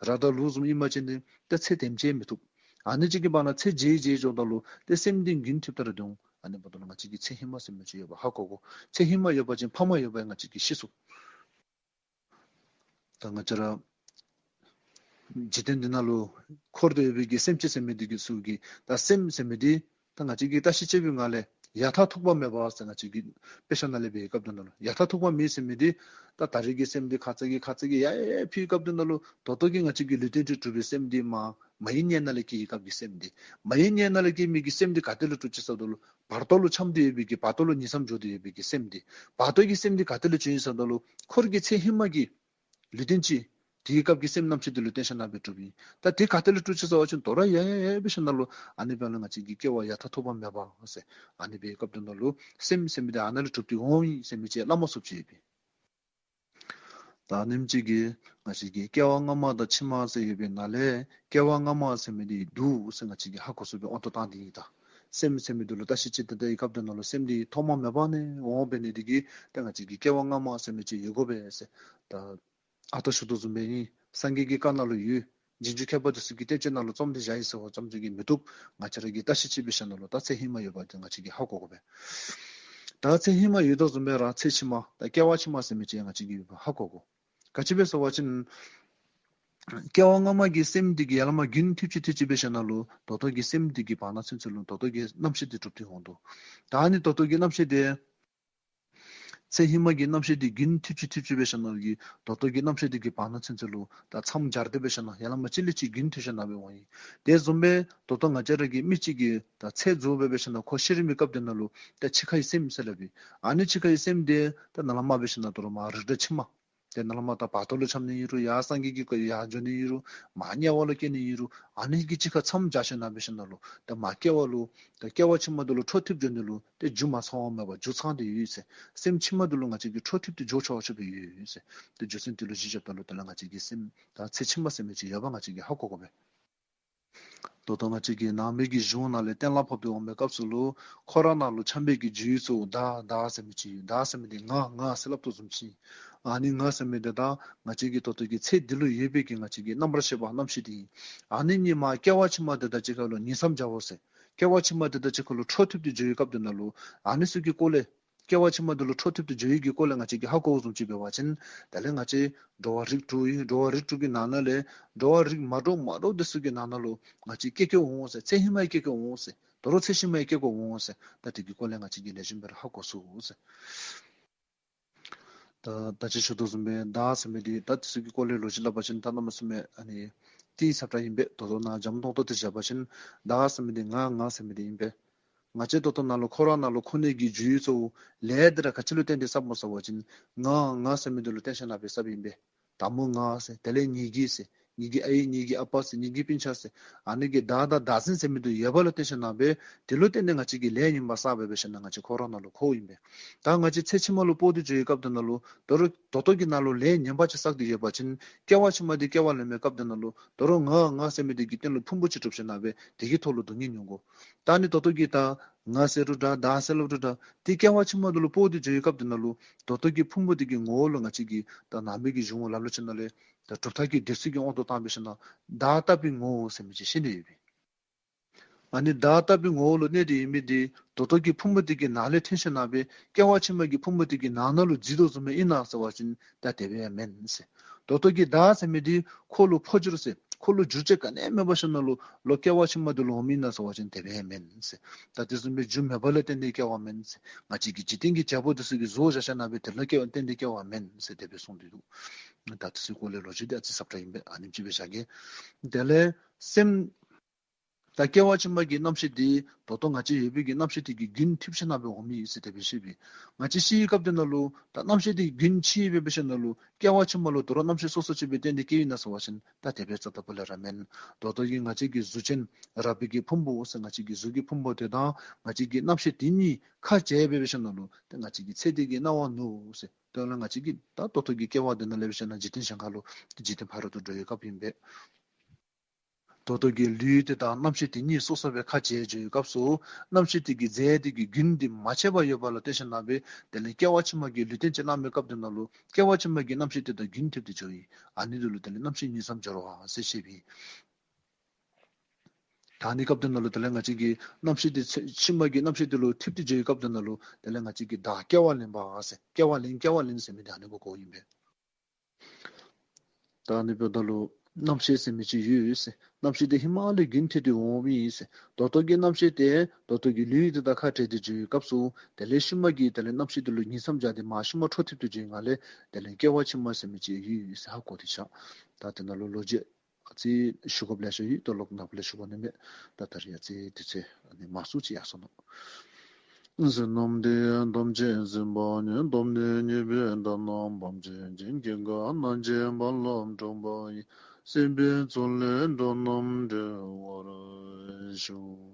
ར་དང་ལུག་བཟུམ་ཨིན་པ་ཅིན་ཏེ་ད་ཚེ་དེམ་ཅིག་མི་ཐོབ། ཨ་ནི་ཅིག་གི་བར་ན་ཚེ་རྒྱས་རྒྱས་འགྱོཝ་ད་ལུ་ཏེ་སེམས་དེ་རྒྱུན་འཐདཔ་ད་ར་འོང་། ཨ་ནི་འབདཝ་ད་ལུ་ང་བཅས་ཀྱིས་ཚེ་ཧེ་མ་ཟེར་མི་ཅིག་ཡོདཔ་ཧ་གོ་དགོ། ཚེ་ཧེ་མ་ཡོད་པ་ཅིན་ཕ་མ་ཡོད་པ་ང་བཅས་ཀྱིས་ཤེས་ཚུགས། ད་ང་བཅས་ར་འཇིག་རྟེན་འདི་ནང་ལུ་འཁོར་ཏེ་ཡོད་པའི་གི་སེམས་ཅན་ཟེར་མི་འདི་གི་ཚུ་གི་ད་སེམས་ཟེར་མི་འདི་ད་ང་བཅས་ཀྱིས་བརྟག་ཞིབ་དཔྱད་པའི་ངང་ལས་ཡང་དག་ཐོགས་པ་མེད་པ་ཟེར་ང་བཅས་ཀྱིས་དཔེ་ཆ་ནང་ལས་འབད་བའི་སྐབས་དེ་ནང་ལུ་ཡང་དག་ཐོགས་པ་མེད་ཟེར་མི་འདི་ད་ད་རིས་ཀྱི་སེམས་འདི་ཁ་ཙ་གི་ཁ་ཙ་གི་ཡ་ཡ་ཡ་ཕྱིའི་སྐབས་དེ་ནང་ལུ་ད་ལྟོ་གི་ང་བཅས་ཀྱི་ལུས་རྟེན་ཅིག་གྲུབ་པའི་སེམས་འདི་མ་མ་ཡི་གནས་ནང་ལས་སྐྱེ་བའི་སྐབས་ཀྱི་སེམས་འདི། མ་ཡི་གནས་ནང་ལས་སྐྱེ་མི་གི་སེམས་འདི་ག་ཏེ་ལས་གྲུབ་ཅི་ཟེརཝ་ད་ལུ་བར་དོ་ལུ་འཁྱམས་ཏེ་ཡོད་པའི་གི་བར་དོ་ལུ་ཉིང་མཚམས་སྦྱོར་ཏེ་ཡོད་པའི་གི་སེམས་འདི། བར་དོ་གི་སེམས་འདི་ག་ཏེ་ལས་བྱུང་ཡི་ཟེརཝ་ད་ལུ་འཁོར་གྱི་ཚེ་ཧེ་མ་གི་ལུས་རྟེན་ཅིག་དེའི་སྐབས་ཀྱི་སེམས་རྣམ་ཤེས་དེ་ལུ་བརྟེན་ཞིན་ན་སྦེ་གྲུབ་ཨིན། ད་དེ་ག་ཏེ་ལས་གྲུབ་ཅི་ཟེར་བ་ཅིན་དོ་རུང་ཡ་ཡ་ཡ་འབད་ཞིན་ན་ལུ་ཨ་ནི་འབདཝ་ལས་ང་བཅས་ཀྱི་སྐྱེ་བ་ཡང་དག་ཐོགས་པ་མེད་པ་ཟེར། ཨ་ནི་འབད་བའི་སྐབས་དེ་ནང་ལུ་སེམས་ཟེར་མི་འདི་ཨ་ནཱ་ལས་གྲུབ་སྟེ་འོང་ཡི་ཟེར་མི་ཅིག་སླབ་མ་ཚུགསཔ་ཅིག་ཡོད་པས། ད་ཨ་ནེམ་ཅིག་གིས་ང་བཅས་ཀྱི་སྐྱེ་བ་སྔ་མ་དང་ཕྱི་མ་ཟེར་ཡོད་པའི་ནང་ལས་སྐྱེ་བ་སྔ་མ་ཟེར་མི་འདི་འདུག་ཟེར་ང་བཅས་ཀྱིས་ཧ་གོ་ཚུགས་པའི་དབང་དུ་བཏང་སྟེ་ཨིན། ད་སེམས་ཟེར་མི་འདི་ལུ་བརྟག་ཞིབ་དཔྱད་དེ་ད་ཡི་སྐབས་དེ་ནང་ལུ་སེམས་འདི་ཐོག་མ་མེད་པ་ནས་འོང་འབད་ནི་འདི་གིས་ད་ང་བཅས་ཀྱི་སྐྱེ་བ་སྔ་མ་ཟེར་མི་ཅིག་ཡོད་དགོ་པས་ཟེར། ད་ཨ་རྟག་ཞུ་དོ་བཟུམ་སྦེ་ཨིན། སངས་རྒྱས་ཀྱི་བཀའ་ནང་ལུ་ཡོད། རྗེས་འཇུག་མཁས་པ་དེ་ཚུ་གིས་བསྟན་བཅོས་ནང་ལུ་རྩོམ་སྟེ་བཞག་ཡི་ཟེར་བ་ཙམ་ཅིག་གིས་མི་བཏུབ། ང་བཅས་ར་གིས་བརྟག་ཞིབ་དཔྱད་འབད་ཞིན་ན་ལུ་ད་ཚེ་ཧེ་མ་ཡོད་པ་དེ་ང་བཅས་ཀྱིས་ཧ་གོ་དགོ་པས། ད་ཚེ་ཧེ་མ་ཡོད་དོ་བཟུམ་སྦེ་ར་ཚེ་ཕྱི་མ་ད་སྐྱེ་བ་ཕྱི་མ་ཟེར་མི་ཅིག་ང་བཅས་ཀྱིས་ཧ་གོ་དགོ། ག་ཅི་སྦེ་ཟེར་བ་ཅིན་སྐྱེ་བ་སྔ་མ་གི་སེམས་འདི་གིས་ཡར་ལས་མར་རྒྱུན་མཐུད་ཅི་མཐུད་ཅི་འབད་ཞིན་ན་ལུ་ད་ལྟོ་གི་སེམས་འདི་གི་བར་ན་ཚུན་ཚོད་ལུ་ད་ལྟོ་གི་རྣམ་ཤེས་འདི་གྲུབ་སྟེ་འོང་དོ། ད་ཨ་ནི་ད་ལྟོ་གི་རྣམ་ཤེས་འདི་ཚེ་ཧེ་མ་གི་རྣམ་ཤེས་འདི་རྒྱུན་མཐུད་ཅི་མཐུད་ཅི་འབད་ཞིན་ན་ལུ་གི་ད་ལྟོ་གི་རྣམ་ཤེས་འདི་གི་བར་ན་ཚུན་ཚོད་ལུ་ད་མཚམས་སྦྱར་ཏེ་འབད་ཞིན་ན་ཡར་ལས་མར་གཅིག་ལས་གཅིག་རྒྱུན་མཐུད་ཞིན་ན་སྦེ་འོང་ཡི། དེ་བཟུམ་སྦེ་ད་ལྟོ་ང་བཅས་ར་གི་མི་གཅིག་གི་ད་ཚེ་རྫོགས་སྦེ་འབད་ཞིན་ན་ཁོ་ཤི་རན་མི་སྐབས་དེ་ནང་ལུ་ད་འཆི་ཁའི་སེམས་ཟེར་སླབ་ཨིན། ཨ་ནི་འཆི་ཁའི་སེམས་འདི་ད་ནཱ་ལས་མར་འབད་ཞིན་ན་ད་རུང་མར་རིགས་འདྲ་ཕྱི་མ་དེ་ནཱ་ལས་མར་ད་བར་དོ་ལུ་འཁྱམ་ནི་ཨིན་རུང་ཡར་སངས་རྒྱས་ཀྱི་བཀའ་ཡར་འགྱོ་ནི་ཨིན་རུང་མར་དམྱལ་བ་ལུ་སྐྱེ་ནི་ཨིན་རུང་ཨ་ནི་གི་འཆི་ཁ་མཚམས་སྦྱར་ཞིན་ན་འབད་ཞིན་ན་ལུ་ད་མར་སྐྱེ་བ་ལུ་ད་སྐྱེ་བ་ཕྱི་མ་དེ་ལུ་འཕྲོ་མཐུད་འགྱོ་ནི་ལུ་ཏེ་རྒྱུ་མ་ཚང་བ་མེད་པར་རྒྱུ་ཚང་སྟེ་ཡོད་ཟེར། སེམས་ཕྱི་མ་དེ་ལུ་ང་བཅས་ཀྱིས་འཕྲོ་མཐུད་དེ་འགྱོ་ཆོག་ཆོག་སྦེ་ཡོད་ཟེར། ཏེ་རྒྱུ་མཚན་དེ་ལུ་གཞི་བཞགཔ་ད་ལུ་དེ་ལས་ང་བཅས་ཀྱི་སེམས་ད་ཚེ་ཕྱི་མ་ཟེར་མི་ཅིག་ཡོདཔ་ང་བཅས་ཀྱིས་ཧ་གོ་དགོ་པས། ད་ལྟོ་ང་བཅས་ཀྱི་ནང་པའི་གི་གཞུང་ནང་ལས་གཏན་ལ་ཕབ་སྟེ་འོང་བའི་སྐབས་སུ་ལུ་ཁོ་ར་ནང་ལུ་འཁྱམས་པའི་གི་རྒྱུ་ཡི་གཙོ་བོ་བདག་བདག་ཟེར་མི་ཅིག་ཡོད། བདག་ཟེར་མི་འདི་ང་ང་ཟེར་སླབ་དོ་བཟུམ་ཅིག། ཨ་ནི་ང་ཟེར་མི་འདི་ད་ང་བཅས་ཀྱི་ད་ལྟོ་གི་ཚེ་འདི་ལུ་ཡོད་པའི་གི་ང་བཅས་ཀྱི་རྣམ་པར་ཤེས་པ་རྣམ་ཤེས་འདི་ཨིན། ཨ་ནི་གཉིས་མ་སྐྱེ་བ་ཕྱི་མ་འདི་དང་གཅིག་ཁར་ལུ་ཉིང་མཚམས་སྦྱརཝ་ཟེར། སྐྱེ་བ་ཕྱི་མ་འདི་དང་གཅིག་ཁར་ལུ་འཕྲོ་མཐུད་དེ་འགྱོ་བའི་སྐབས་འདི་ནང་ལུ་ཨ་ནི་ཚུ་གི་སྐོར་ལས་སྐྱེ་བ་ཕྱི་མ་འདི་ལུ་འཕྲོ་མཐུད་དེ་འགྱོ་ཡི་གི་སྐོར་ལས་ང་བཅས་ཀྱིས་ཧ་གོཝ་བཟུམ་ཅིག་འབད་བ་ཅིན་དེ་ལས་ང་བཅས་འགྲོ་བ་རིགས་དྲུག་ཨིན། འགྲོ་བ་རིགས་དྲུག་གི་ནང་ན་ལས་འགྲོ་བ་རིགས་མ་འདྲཝ་མ་འདྲཝ་འདི་ཚུ་གི་ནང་ན་ལུ་ང་བཅས་སྐྱེ་སྐྱེ་འོང་ཟེར། ཚེ་ཧེ་མ་ཡང་སྐྱེ་སྐྱེ་འོང་ཟེར། དོ་རུང་ཚེ་ཕྱི་མ་ཡང་སྐྱེ་སྐྱེ་འོང་ཟེར། ད་དེ་གི་སྐོར་ལས་ང་བཅས་ཀྱིས་ལེགས་ཤོམ་སྦེ་ར་ཧ་གོ་ཚུགས་ཟེར། ད་ད་ཅི་ཞུ་དོ་བཟུམ་སྦེ་བདག་ཟེར་མི་འདི་ད་དེ་ཚུ་གི་སྐོར་ལས་ལོ་རྒྱུས་སླབ་པ་ཅིན་ད་གནམ་མེད་ས་མེད་ཨ་ནི་གཏིང་ཟབ་དྲགས་ཨིན་པས། ད་ལྟོ་ནཱ་འཇམ་ཏོང་ཏོ་དེ་བཞག་པ་ཅིན་བདག་ཟེར་མི་འདི་ང་ང་ཟེར་མི་འདི་ཨིན་པས། ང་བཅས་ད་ལྟོ་ནཱ་ལུ་ཁོ་ར་ནཱ་ལུ་འཁོར་ནི་གི་རྒྱུ་ཡི་གཙོ་བོ་ལས་འདི་ར་ག་ཅི་ལུ་བརྟེན་ཏེ་བསགསཔ་སྨོ་ཟེར་བ་ཅིན་ང་ང་ཟེར་མི་འདི་ལུ་བརྟེན་ཞིན་ན་སྦེ་བསགསཔ་ཨིན་པས། དང་པོ་ང་ཟེར། དེ་ལས་ངེ་གི་ཟེར། ངེ་གི་ཨའི་ངེ་གི་ཨ་པ་ཟེར། ངེ་གི་སྤུན་ཆ་ཟེར། ཨ་ནི་གི་བདག་དང་བདག་འཛིན་ཟེར་མི་འདི་ཡོད་པ་ལུ་བརྟེན་ཞིན་ན་སྦེ་དེ་ལུ་བརྟེན་ཏེ་ང་བཅས་ཀྱིས་ལས་ངན་པ་བསགས་སྦེ་འབད་ཞིན་ན་ང་བཅས་ཁོ་ར་ནཱ་ལུ་འཁོརཝ་ཨིན་པས། ད་ང་བཅས་ཚེ་ཕྱི་མ་ལུ་སྤོ་སྟེ་འགྱོ་བའི་སྐབས་འདི་ནང་ལུ་ད་རུང་ད་ལྟོ་གི་ནང་ལུ་ལས་ངན་པ་ཅིག་བསགས་ཏེ་ཡོད་པ་ཅིན་སྐྱེ་བ་ཕྱི་མ་འདི་སྐྱེ་བ་ལེན་པའི་སྐབས་འདི་ནང་ལུ་ད་རུང་ང་ང་ཟེར་མི་འདི་གི་སྟེང་ལུ་ཕུང་པོ་ཅིག་གྲུབ་ཞིན་ན་སྦེ་དེ་གི་ཐོག་ལུ་སྡུག་བསྔལ་མྱོང་དགོ། ད་ནི་ད་ལྟོ་གི་ད་ང་ཟེར་རུང་འདྲ་བདག་ཟེར་སླབ་རུང་འདྲ་དེ་སྐྱེ་བ་ཕྱི་མ་འདི་ལུ་སྤོ་སྟེ་འགྱོ་བའི་སྐབས་འདི་ནང་ལུ་ད་ལྟོ་གི་ཕུང་པོ་འདི་གི་ངོ་བོ་ལུ་ང་བཅས་ཀྱིས་ད་ནང་པའི་གི་གཞུང་ལུ་ལམ་ལུགས་ཅིག་ནང་ལས་ད་གྲུབ་མཐའ་གི་འདོད་སྲེད་ཀྱི་དབང་དུ་བཏང་སྦེ་ཞིན་ན་བདག་ལྟ་བུའི་ངོ་བོ་ཟེར་མི་ཅིག་ཤེས་ནི་ཡོད་པས། ཨ་ནི་བདག་ལྟ་བུའི་ངོ་བོ་ལུ་གནས་ཏེ་ཡོད་མི་འདི་ད་ལྟོ་གི་ཕུང་པོ་འདི་གི་ནང་ལས་འཐོན་ཞིན་ན་སྦེ་སྐྱེ་བ་ཕྱི་མ་གི་ཕུང་པོ་འདི་གི་ནང་ན་ལུ་འཛུལ་དོ་བཟུམ་སྦེ་ཨིན་ན་ཟེར་བ་ཅིན་ད་དེ་སྦེ་ཡང་མེན་ཟེར། ད་ལྟོ་གི་བདག་ཟེར་མི་འདི་ཁོ་ལུ་འཕོ་འགྱུར་ཟེར་ཁོ་ལུ་འགྱུར་བཅོས་ག་ནི་ཡང་མེད་པར་ཞིན་ན་ལུ་ལོག་སྐྱེ་བ་ཕྱི་མ་འདི་ལུ་འོངམ་ཨིན་ན་ཟེར་བ་ཅིན་དེ་སྦེ་ཡང་མེན་ཟེར། ད་དེ་བཟུམ་སྦེ་རྒྱུ་མེད་པ་ལུ་བརྟེན་ཏེ་སྐྱེ་བ་མེན་ཟེར། ང་བཅས་ཀྱི་འཇིག་རྟེན་གྱི་བྱ་བ་འདི་ཚུ་གིས་བཟོ་བཞག་ཞིན་ན་སྦེ་དེ་ལུ་སྐྱེ་བ་བརྟེན་ཏེ་སྐྱེ་བ་མེན་ཟེར་དེ་སྦེ་གསུངས་ཏེ་འདུག། ད་དེ་ཚུ་གི་སྐོར་ལས་ལོ་རྒྱུས་འདི་ཨ་ཙི་ཟབ་དྲགས་ཨིན་པས། ཨ་ནེམ་ཅིག་སྦེ་བཞག་གེ། དེ་ལས་སེམས་ད་སྐྱེ་བ་ཕྱི་མ་གི་རྣམ་ཤེས་འདི་ད་ལྟོ་ང་བཅས་ཡོད་པའི་གི་རྣམ་ཤེས་འདི་གི་རྒྱུན་འཐུད་ཞིན་ན་སྦེ་འོངམ་ཨིན་ཟེར་དེ་སྦེ་བཤད་པས། ང་བཅས་ཤི་བའི་སྐབས་འདི་ནང་ལུ་ད་རྣམ་ཤེས་འདི་རྒྱུན་ཆད་སྦེ་འབད་ཞིན་ན་ལུ་སྐྱེ་བ་ཕྱི་མ་ལུ་ད་རུང་རྣམ་ཤེས་སོ་སོ་ཅིག་སྦེ་བརྟེན་ཏེ་སྐྱེ་ཡི་ན་ཟེར་བ་ཅིན་ད་དེ་སྦེ་རྩ་ལྟ་བུ་ལས་ར་མེན། ད་ལྟོ་གི་ང་བཅས་ཀྱི་གཟུགས་ཅན་རགས་པའི་གི་ཕུང་པོ་ཟེར་ང་བཅས་ཀྱི་གཟུགས་ཀྱི་ཕུང་པོ་འདི་དང་ང་བཅས་ཀྱི་རྣམ་ཤེས་འདི་གཉིས་ཁ་བྱལ་སྦེ་འབད་ཞིན་ན་ལུ་ཏེ་ང་བཅས་ཀྱི་ཚེ་འདི་གི་སྣང་བ་ནུབ་ཟེར། དོན་ལུ་ང་བཅས་ཀྱི་ད་ད་ལྟོ་གི་སྐྱེ་བ་འདི་ནང་ལས་འབད་ཞིན་ན་འཇིག་རྟེན་གཞན་ཁར་ལུ་འཇིག་རྟེན་ཕ་རོལ་ཏུ་འགྲོ་བའི་སྐབས་ཨིན་པས། ད་ལྟོ་གི་ལུས་འདི་དང་རྣམ་ཤེས་འདི་གཉིས་སོ་སོ་སྦེ་ཁ་བྱལ་འགྱོ་བའི་སྐབས་སུ་རྣམ་ཤེས་འདི་གི་རྫས་འདི་གི་རྒྱུན་འདི་མ་ཆད་པར་ཡོད་པ་ལུ་བརྟེན་ཞིན་ན་སྦེ་དེ་ལས་སྐྱེ་བ་ཕྱི་མ་གི་ལུས་རྟེན་ཅིག་བླངས་པའི་སྐབས་འདི་ནང་ལུ་སྐྱེ་བ་ཕྱི་མ་གི་རྣམ་ཤེས་འདི་དང་རྒྱུན་འཐདཔ་སྦེ་འགྱོཝ་ཨིན། ཨ་ནི་འདི་ལུ་དེ་ལས་རྣམ་ཤེས་ཉིང་མཚམས་སྦྱོར་བ་ཟེར་བཤད་པས། ད་ནི་སྐབས་འདི་ནང་ལུ་དེ་ལས་ང་བཅས་ཀྱི་རྣམ་ཤེས་འདི་ཚེ་ཕྱི་མ་གི་རྣམ་ཤེས་འདི་ལུ་འཐདཔ་སྦེ་འགྱོ་བའི་སྐབས་འདི་ནང་ལུ་དེ་ལས་ང་བཅས་ཀྱིས་བདག་སྐྱེ་བ་ལེན་པ་ཟེར་སྐྱེ་བ་ལེན་སྐྱེ་བ་ལེན་ཟེར་མི་འདི་ཨ་ནི་གུ་གོཝ་ཨིན་པས། ད་ནི་འབདཝ་ད་ལུ་རྣམ་ཤེས་ཟེར་མི་ཅིག་ཡོད་ཟེར། རྣམ་ཤེས་འདི་ཧེ་མ་ལས་རྒྱུན་འཐད་དེ་འོངམ་ཨིན་ཟེར། ད་ལྟོ་གི་རྣམ་ཤེས་འདི་ད་ལྟོ་གི་ལུས་འདི་དང་ཁ་བྲལ་ཏེ་འགྱོ་བའི་སྐབས་སུ་དེ་ལས་ཤུལ་མ་གི་དེ་ལས་རྣམ་ཤེས་འདི་ལུ་ཉིང་མཚམས་སྦྱར་ཏེ་མ་ཤུལ་མ་འཕྲོ་མཐུད་དེ་འགྱོ་བའི་སྒང་ལས་དེ་ལས་སྐྱེ་བ་ཕྱི་མ་ཟེར་མི་ཅིག་ཡོད་ཟེར་ཧ་གོ་སྟེ་ཤིག། ད་དེ་ནང་ལུ་ལོ་རྒྱུས་ཨ་ཙི་ཞུ་དགོཔ་ལེ་ཤ་ཡོད། ད་ལོག་ནངས་པ་ལས་ཞུ་དགོ་ནི་མས། ད་ད་རིས་ཨ་ཙི་དུས་ཚོད་ཨ་ནི་མང་སུ་ཅིག་ཡར་སོ་ནུག། ཟིལ་གནོན་འདི་ཡིས་འདོམ་ཅན་གཟིམ་པ་ཉིད། འདོམ་ནི་ཉེས་པའི་དགྲ་རྣམས་ཕམ་བྱས་ཤིང་། སྐྱེ་རྒ་ན་འཆིའི་རྦ་རླབས་འཁྲུགས་པ་ཡི། སྲིད་པའི་མཚོ་ལས་འགྲོ་རྣམས་སྒྲོལ་བར་ཤོག།